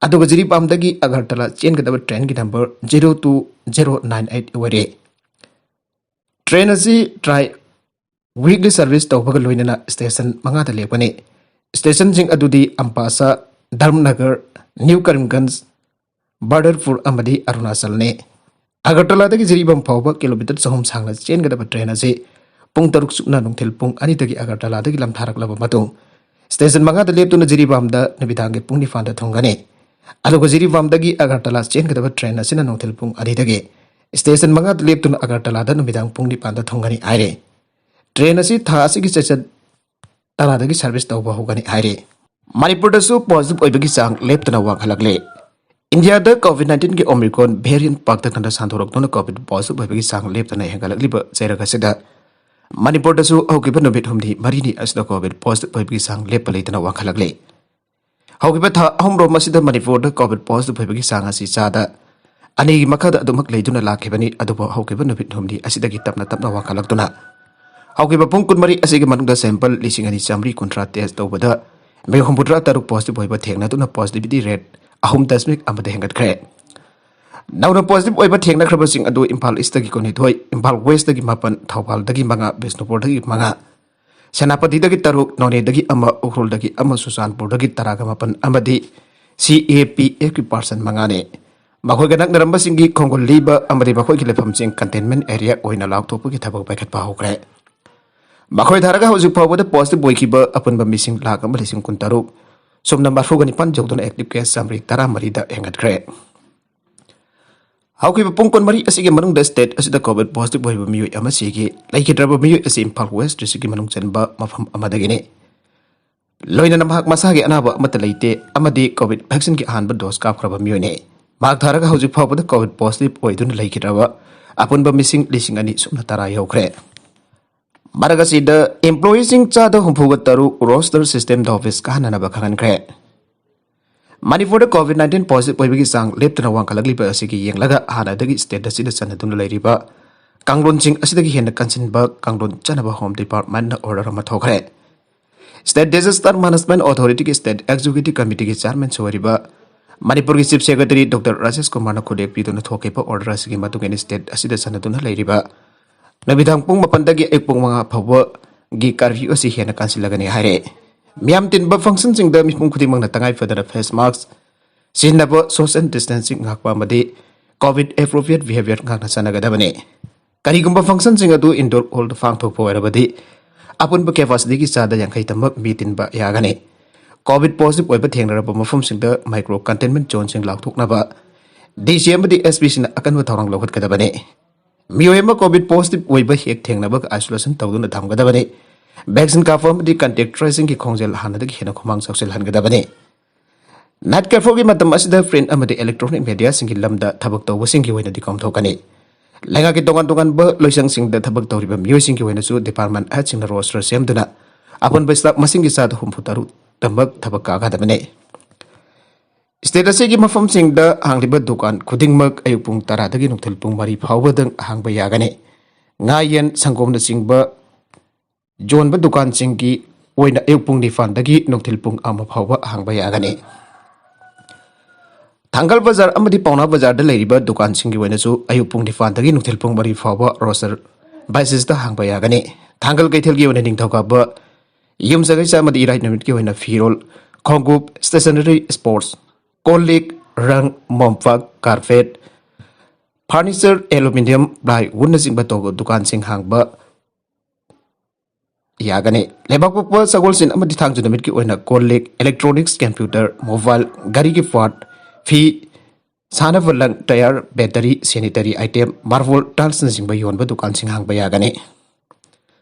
ꯑꯗꯨꯒ ꯖꯤꯔꯤꯕꯥꯝꯗꯒꯤ ꯑꯒꯔꯇꯂꯥ ꯆꯦꯟꯒꯗꯕ ꯇ꯭ꯔꯦꯟꯒꯤ number zero two zero nine eight ꯑꯣꯏꯔꯦ꯫ ꯇ꯭ꯔꯦꯟ ꯑꯁꯤ ꯇ꯭ꯔꯥꯏ ꯋꯤꯛꯂꯤ ꯁꯔꯚꯤꯁ ꯇꯧꯕꯒ ꯂꯣꯏꯅꯅ ꯁ꯭ꯇꯦꯁꯟ ꯃꯉꯥꯗ ꯂꯦꯞꯀꯅꯤ꯫ ꯁ꯭ꯇꯦꯁꯟꯁꯤꯡ ꯑꯗꯨꯗꯤ ꯑꯝꯕꯥꯁꯥ, ꯙꯔꯝꯅꯒꯔ, ꯅ꯭ꯌꯨ ꯀꯔꯤꯝꯒꯟꯖ, ꯕꯥꯗꯔꯄꯨꯔ ꯑꯃꯗꯤ ꯑꯔꯨꯅꯥꯆꯜꯅꯤ꯫ ꯑꯒꯔꯇꯂꯥꯗꯒꯤ ꯖꯤꯔꯤꯕꯥꯝ ꯐꯥꯎꯕ ꯀꯤꯂꯣꯃꯤꯇꯔ ꯆꯍꯨꯝ ꯁꯥꯡꯅ ꯆꯦꯟꯒꯗꯕ ꯇ꯭ꯔꯦꯟ ꯑꯁꯤ ꯄꯨꯡ ꯇꯔꯨꯛ ꯆꯨꯞꯅ ꯅꯨꯡꯊꯤꯜ ꯄꯨꯡ ꯑꯅꯤꯗꯒꯤ ꯑꯒꯔꯇꯂꯥꯗꯒꯤ ꯂꯝꯊꯥꯔꯛꯂꯕ ꯃꯇꯨꯡ ꯁ꯭ꯇꯦꯁꯟ ꯃꯉꯥꯗ ꯂꯦꯞꯇꯨꯅ ꯖꯤꯔꯤꯕꯥꯝꯗ ꯅꯨꯃꯤꯗꯥꯡꯒꯤ ꯄꯨꯡ ꯅꯤꯄꯥꯟꯗ ꯊꯨꯡꯒꯅꯤ꯫ ꯑꯗꯨꯒ ꯖꯤꯔꯤꯕꯥꯝꯗꯒꯤ ꯑꯒꯔꯇꯂꯥ ꯆꯦꯟꯒꯗꯕ ꯇ꯭ꯔꯦꯟ ꯑꯁꯤꯅ ꯅꯨꯡꯊꯤꯜ ꯄꯨꯡ ꯑꯅꯤꯗꯒꯤ ꯁ꯭ꯇꯦꯁꯟ ꯃꯉꯥꯗ ꯂꯦꯞꯇꯨꯅ ꯑꯒꯔꯇꯂꯥꯗ ꯅꯨꯃꯤꯗꯥꯡ ꯄꯨꯡ ꯅꯤꯄꯥꯟꯗ ꯊꯨꯡꯒꯅꯤ ꯍꯥꯏꯔꯤ꯫ ꯇ꯭ꯔꯦꯟ ꯑꯁꯤ ꯊꯥ ꯑꯁꯤꯒꯤ ꯆꯩꯆꯠ ꯇꯔꯥꯗꯒꯤ ꯁꯔꯚꯤꯁ ꯇꯧꯕ ꯍꯧꯒꯅꯤ ꯍꯥꯏꯔꯤ꯫ ꯃꯅꯤꯄꯨꯔꯗꯁꯨ ꯄꯣꯖꯤꯇꯤꯚ ꯑꯣꯏꯕꯒꯤ ꯆꯥꯡ ꯂꯦꯞꯇꯅ ꯋꯥꯡꯈꯠꯂꯛꯂꯦ꯫ ꯏꯟꯗꯤꯌꯥꯗ ꯀꯣꯚꯤꯗ ꯅꯥꯏꯟꯇꯤꯟꯒꯤ ꯑꯣꯃꯤꯀ꯭ꯔꯣꯟ ꯚꯦꯔꯤꯌꯟ ꯄꯥꯛꯇꯛꯅꯅ ꯁꯟꯗꯣꯔꯛꯇꯨꯅ ꯀꯣꯚꯤꯗ ꯄꯣꯖꯤꯇꯤꯚ ꯑꯣꯏꯕꯒꯤ ꯆꯥꯡ ꯂꯦꯞꯇꯅ ꯍꯦꯟꯒꯠꯂꯛꯂꯤꯕ ꯆꯩꯔꯛ ꯑꯁꯤꯗ ꯃꯅꯤꯄꯨꯔꯗꯁꯨ ꯍꯧꯈꯤꯕ ꯅꯨꯃꯤꯠ ꯍꯨꯝꯅꯤ ꯃꯔꯤꯅꯤ ꯑꯁꯤꯗ ꯀꯣꯚꯤꯗ ꯄꯣꯖꯤꯇꯤꯚ ꯑꯣꯏꯕꯒꯤ ꯆꯥꯡ ꯂꯦꯞꯄ ꯂꯩꯇꯅ ꯋꯥꯡꯈꯠꯂꯛꯂꯦ꯫ ꯍꯧꯈꯤꯕ ꯊꯥ ꯑꯍꯨꯝꯔꯣꯝ ꯑꯁꯤꯗ ꯃꯅꯤꯄꯨꯔꯗ ꯀꯣꯚꯤꯗ ꯄꯣꯖꯤꯇꯤꯚ ꯑꯣꯏꯕꯒꯤ ꯆꯥꯡ ꯑꯁꯤ ꯆꯥꯗ ꯑꯅꯤꯒꯤ ꯃꯈꯥꯗ ꯑꯗꯨꯃꯛ ꯂꯩꯗꯨꯅ ꯂꯥꯛꯈꯤꯕꯅꯤ꯫ ꯑꯗꯨꯕꯨ ꯍꯧꯈꯤꯕ ꯅꯨꯃꯤꯠ ꯍꯨꯝꯅꯤ ꯑꯁꯤꯗꯒꯤ ꯇꯞꯅ ꯇꯞꯅ ꯋꯥꯡꯈꯠꯂꯛꯇꯨꯅ ꯍꯧꯈꯤꯕ ꯄꯨꯡ ꯀꯨꯟꯃꯔꯤ ꯑꯁꯤꯒꯤ ꯃꯅꯨꯡꯗ ꯁꯦꯝꯄꯜ ꯂꯤꯁꯤꯡ ꯑꯅꯤ ꯆꯥꯃꯔꯤ ꯀꯨꯟꯊ꯭ꯔꯥ ꯇꯦꯁ ꯇꯧꯕꯗ ꯃꯤ ꯍꯨꯝꯐꯨꯇꯔꯥ ꯇꯔꯨꯛ ꯄꯣꯖꯤꯇꯤꯚ ꯑꯣꯏꯕ ꯊꯦꯡꯅꯗꯨꯅ ꯄꯣꯖꯤꯇꯤꯚꯤꯇꯤ ꯔꯦꯠ ꯑꯍꯨꯝ ꯗꯁꯃꯤꯛ ꯑꯃꯗ ꯍꯦꯟꯒꯠꯈ꯭ꯔꯦ꯫ ꯅꯧꯅ ꯄꯣꯖꯤꯇꯤꯚ ꯑꯣꯏꯕ ꯊꯦꯡꯅꯈ꯭ꯔꯕꯁꯤꯡ ꯑꯗꯨ ꯏꯝꯐꯥꯜ ꯏꯁꯇꯒꯤ ꯀꯨꯟꯅꯤꯊꯣꯏ, ꯏꯝꯐꯥꯜ ꯋꯦꯁꯇꯒꯤ ꯃꯥꯄꯟ, ꯊꯧꯕꯥꯜꯗꯒꯤ ꯃꯉꯥ, ꯕꯤꯁꯅꯨꯄꯨꯔꯗꯒꯤ ꯃꯉꯥ, ꯁꯦꯅꯥꯄꯇꯤꯗꯒꯤ ꯇꯔꯨꯛ, ꯅꯣꯅꯦꯗꯒꯤ ꯑꯃ, ꯎꯈ꯭ꯔꯨꯜꯗꯒꯤ ꯑꯃ, ꯆꯨꯔꯆꯥꯟꯄꯨꯔꯗꯒꯤ ꯇꯔꯥꯒ ꯃꯥꯄꯟ ꯑꯃꯗꯤ ꯁꯤ ꯑꯦ ꯄꯤ ꯑꯦꯐꯀꯤ ꯄꯥꯔꯁꯟ ꯃꯉꯥꯅꯤ꯫ ꯃꯈꯣꯏꯒ ꯅꯛꯅꯔꯝꯕꯁꯤꯡꯒꯤ ꯈꯣꯡꯒꯨꯜ ꯂꯤꯕ ꯑꯃꯗꯤ ꯃꯈꯣꯏꯒꯤ ꯂꯩꯐꯝꯁꯤꯡ ꯀꯟꯇꯦꯟꯃꯦꯟ ꯑꯦꯔꯤꯌꯥ ꯑꯣꯏꯅ ꯂꯥꯎꯊꯣꯛꯄꯒꯤ ꯊꯕꯛ ꯄꯥꯏꯈꯠꯄ ꯍꯧꯈ꯭ꯔꯦ꯫ ꯃꯈꯣꯏ ꯊꯥꯔꯒ ꯍꯧꯖꯤꯛ ꯐꯥꯎꯕꯗ ꯄꯣꯖꯤꯇꯤꯚ ꯑꯣꯏꯈꯤꯕ ꯑꯄꯨꯟꯕ ꯃꯤꯁꯤꯡ ꯂꯥꯈ ꯑꯃ ꯂꯤꯁꯤꯡ ꯀꯨꯟꯇꯔꯨꯛ ꯁꯨꯞꯅ ꯃꯔꯐꯨꯒ ꯅꯤꯄꯥꯟ ꯌꯧꯗꯨꯅ ꯑꯦꯛꯇꯤꯚ ꯀꯦꯁ ꯆꯥꯃꯔꯤ ꯇꯔꯥꯃꯔꯤꯗ ꯍꯦꯟꯒꯠꯈ꯭ꯔꯦ꯫ ꯍꯧꯈꯤꯕ ꯄꯨꯡ ꯀꯨꯟꯃꯔꯤ ꯑꯁꯤꯒꯤ ꯃꯅꯨꯡꯗ state ꯑꯁꯤꯗ COVID positive ꯑꯣꯏꯕ ꯃꯤꯑꯣꯏ ꯑꯃ ꯁꯤꯈꯤ꯫ ꯂꯩꯈꯤꯗ꯭ꯔꯕ ꯃꯤꯑꯣꯏ ꯑꯁꯤ ꯏꯝꯐꯥꯜ West districtꯀꯤ ꯃꯅꯨꯡ ꯆꯟꯕ ꯃꯐꯝ ꯑꯃꯗꯒꯤꯅꯤ꯫ ꯂꯣꯏꯅꯅ ꯃꯍꯥꯛ ꯃꯁꯥꯒꯤ ꯑꯅꯥꯕ ꯑꯃꯠꯇ ꯂꯩꯇꯦ ꯑꯃꯗꯤ COVID vaccineꯒꯤ ꯑꯍꯥꯟꯕ dose ꯀꯥꯞꯈ꯭ꯔꯕ ꯃꯤꯑꯣꯏꯅꯤ꯫ ꯃꯍꯥꯛ ꯊꯥꯔꯒ ꯍꯧꯖꯤꯛ ꯐꯥꯎꯕꯗ COVID positive ꯑꯣꯏꯗꯨꯅ ꯂꯩꯈꯤꯗ꯭ꯔꯕ ꯑꯄꯨꯟꯕ ꯃꯤꯁꯤꯡ ꯂꯤꯁꯤꯡ ꯑꯅꯤ ꯁꯨꯞꯅ ꯇꯔꯥ ꯌꯧꯈ꯭ꯔꯦ꯫ ꯃꯔꯛ ꯑꯁꯤꯗ employeeꯁꯤꯡ ꯆꯥꯗ ꯍꯨꯝꯐꯨꯒ ꯇꯔꯨꯛ roster systemꯗ office ꯀꯥꯍꯟꯅꯅꯕ ꯈꯪꯍꯟꯈ꯭ꯔꯦ꯫ ꯃꯅꯤꯄꯨꯔꯗ COVID nineteen positive ꯑꯣꯏꯕꯒꯤ ꯆꯥꯡ ꯂꯦꯞꯇꯅ ꯋꯥꯡꯈꯠꯂꯛꯂꯤꯕ ꯑꯁꯤꯒꯤ ꯌꯦꯡꯂꯒ ꯍꯥꯟꯅꯗꯒꯤ state ꯑꯁꯤꯗ ꯆꯠꯅꯗꯨꯅ ꯂꯩꯔꯤꯕ ꯀꯥꯡꯂꯣꯟꯁꯤꯡ ꯑꯁꯤꯗꯒꯤ ꯍꯦꯟꯅ ꯀꯟꯁꯤꯟꯕ ꯀꯥꯡꯂꯣꯟ ꯆꯠꯅꯕ Home Departmentꯅ order ꯑꯃ ꯊꯣꯛꯈ꯭ꯔꯦ꯫ State Disaster Management Authorityꯒꯤ state executive committeeꯒꯤ chairmanꯁꯨ ꯑꯣꯏꯔꯤꯕ ꯃꯅꯤꯄꯨꯔꯒꯤ Chief Secretary Doctor ꯔꯥꯖꯦꯁ ꯀꯨꯃꯥꯔꯅ ꯈꯨꯠꯂꯦꯛ ꯄꯤꯗꯨꯅ ꯊꯣꯛꯈꯤꯕ order ꯑꯁꯤꯒꯤ ꯃꯇꯨꯡ ꯏꯟꯅ state ꯑꯁꯤꯗ ꯆꯠꯅꯗꯨꯅ ꯂꯩꯔꯤꯕ ꯅꯨꯃꯤꯗꯥꯡ ꯄꯨꯡ ꯃꯥꯄꯟꯗꯒꯤ ꯑꯌꯨꯛ ꯄꯨꯡ ꯃꯉꯥ ꯐꯥꯎꯕꯒꯤ curfew ꯑꯁꯤ ꯍꯦꯟꯅ ꯀꯟꯁꯤꯜꯂꯒꯅꯤ ꯍꯥꯏꯔꯦ꯫ ꯃꯤꯌꯥꯝ ꯇꯤꯟꯕ functionꯁꯤꯡꯗ ꯃꯤꯄꯨꯝ ꯈꯨꯗꯤꯡꯃꯛꯅ ꯇꯉꯥꯏ ꯐꯗꯅ face mask ꯁꯤꯖꯤꯟꯅꯕ, social distancing ꯉꯥꯛꯄ ꯑꯃꯗꯤ COVID appropriate behavior ꯉꯥꯛꯅ ꯆꯠꯅꯒꯗꯕꯅꯤ꯫ ꯀꯔꯤꯒꯨꯝꯕ functionꯁꯤꯡ ꯑꯗꯨ indoor hallꯗ ꯄꯥꯡꯊꯣꯛꯄ ꯑꯣꯏꯔꯕꯗꯤ ꯑꯄꯨꯟꯕ capacityꯒꯤ ꯆꯥꯗ ꯌꯥꯡꯈꯩ ꯇꯃꯛ ꯃꯤ ꯇꯤꯟꯕ ꯌꯥꯒꯅꯤ꯫ COVID positive ꯑꯣꯏꯕ ꯊꯦꯡꯅꯔꯕ ꯃꯐꯝꯁꯤꯡꯗ micro containment zoneꯁꯤꯡ ꯂꯥꯎꯊꯣꯛꯅꯕ DC ꯑꯃꯗꯤ SPꯁꯤꯡꯅ ꯑꯀꯟꯕ ꯊꯧꯔꯥꯡ ꯂꯧꯈꯠꯀꯗꯕꯅꯤ꯫ ꯃꯤꯑꯣꯏ ꯑꯃ COVID positive ꯑꯣꯏꯕ ꯍꯦꯛ ꯊꯦꯡꯅꯕꯒ isolation ꯇꯧꯗꯨꯅ ꯊꯝꯒꯗꯕꯅꯤ꯫ Vaccine ꯀꯥꯞꯄ ꯑꯃꯗꯤ contact tracingꯒꯤ ꯈꯣꯡꯖꯦꯜ ꯍꯥꯟꯅꯗꯒꯤ ꯍꯦꯟꯅ ꯈꯨꯃꯥꯡ ꯆꯥꯎꯁꯤꯜꯍꯟꯒꯗꯕꯅꯤ꯫ Night curfewꯒꯤ ꯃꯇꯝ ꯑꯁꯤꯗ print ꯑꯃꯗꯤ electronic mediaꯁꯤꯡꯒꯤ ꯂꯝꯗ ꯊꯕꯛ ꯇꯧꯕꯁꯤꯡꯒꯤ ꯑꯣꯏꯅꯗꯤ ꯀꯣꯝꯊꯣꯛꯀꯅꯤ꯫ ꯂꯩꯉꯥꯛꯀꯤ ꯇꯣꯉꯥꯟ ꯇꯣꯉꯥꯟꯕ ꯂꯣꯏꯁꯪꯁꯤꯡꯗ ꯊꯕꯛ ꯇꯧꯔꯤꯕ ꯃꯤꯑꯣꯏꯁꯤꯡꯒꯤ ꯑꯣꯏꯅꯁꯨ department headꯁꯤꯡꯅ roster ꯁꯦꯝꯗꯨꯅ ꯑꯄꯨꯟꯕ staff ꯃꯁꯤꯡꯒꯤ ꯆꯥꯗ ꯍꯨꯝꯐꯨ ꯇꯔꯨꯛ ꯇꯃꯛ ꯊꯕꯛ ꯀꯥꯒꯗꯕꯅꯤ꯫ State ꯑꯁꯤꯒꯤ ꯃꯐꯝꯁꯤꯡꯗ ꯍꯥꯡꯂꯤꯕ ꯗꯨꯀꯥꯟ ꯈꯨꯗꯤꯡꯃꯛ ꯑꯌꯨꯛ ꯄꯨꯡ ꯇꯔꯥꯗꯒꯤ ꯅꯨꯡꯊꯤꯜ ꯄꯨꯡ ꯃꯔꯤ ꯐꯥꯎꯕꯗꯪ ꯍꯥꯡꯕ ꯌꯥꯒꯅꯤ꯫ ꯉꯥ, ꯌꯦꯟ, ꯁꯪꯒꯣꯝꯅꯆꯤꯡꯕ ꯌꯣꯟꯕ ꯗꯨꯀꯥꯟꯁꯤꯡꯒꯤ ꯑꯣꯏꯅ ꯑꯌꯨꯛ ꯄꯨꯡ ꯅꯤꯄꯥꯟꯗꯒꯤ ꯅꯨꯡꯊꯤꯜ ꯄꯨꯡ ꯑꯃ ꯐꯥꯎꯕ ꯍꯥꯡꯕ ꯌꯥꯒꯅꯤ꯫ ꯊꯥꯡꯒꯜ ꯕꯖꯥꯔ ꯑꯃꯗꯤ ꯄꯥꯎꯅꯥ ꯕꯖꯥꯔꯗ ꯂꯩꯔꯤꯕ ꯗꯨꯀꯥꯟꯁꯤꯡꯒꯤ ꯑꯣꯏꯅꯁꯨ ꯑꯌꯨꯛ ꯄꯨꯡ ꯅꯤꯄꯥꯟꯗꯒꯤ ꯅꯨꯡꯊꯤꯜ ꯄꯨꯡ ꯃꯔꯤ ꯐꯥꯎꯕ roster basisꯇ ꯍꯥꯡꯕ ꯌꯥꯒꯅꯤ꯫ ꯊꯥꯡꯒꯜ ꯀꯩꯊꯦꯜꯒꯤ ꯑꯣꯏꯅ ꯅꯤꯡꯊꯧꯀꯥꯕ ꯌꯨꯝꯁꯀꯩꯁ ꯑꯃꯗꯤ ꯏꯔꯥꯏ ꯅꯨꯃꯤꯠꯀꯤ ꯑꯣꯏꯅ ꯐꯤꯔꯣꯜ, ꯈꯣꯡꯎꯞ, stationery, sports, ꯀꯣꯜ ꯂꯤꯛ, ꯔꯪ, ꯃꯣꯝꯄꯥꯛ, carpet, furniture, aluminium, plywoodꯅꯆꯤꯡꯕ ꯇꯧꯕ ꯗꯨꯀꯥꯟꯁꯤꯡ ꯍꯥꯡꯕ ꯌꯥꯒꯅꯤ꯫ ꯂꯩꯕꯥꯛꯄꯣꯛꯄ, ꯁꯒꯣꯜꯁꯦꯟ ꯑꯃꯗꯤ ꯊꯥꯡꯖ ꯅꯨꯃꯤꯠꯀꯤ ꯑꯣꯏꯅ ꯀꯣꯜ ꯂꯤꯛ, electronics, computer, mobile, ꯒꯥꯔꯤꯒꯤ part, ꯐꯤ, ꯁꯥꯟꯅꯕ ꯂꯪ, tyre, battery, sanitary item, marble ꯇꯥꯏꯜꯁꯅꯆꯤꯡꯕ ꯌꯣꯟꯕ ꯗꯨꯀꯥꯟꯁꯤꯡ ꯍꯥꯡꯕ ꯌꯥꯒꯅꯤ꯫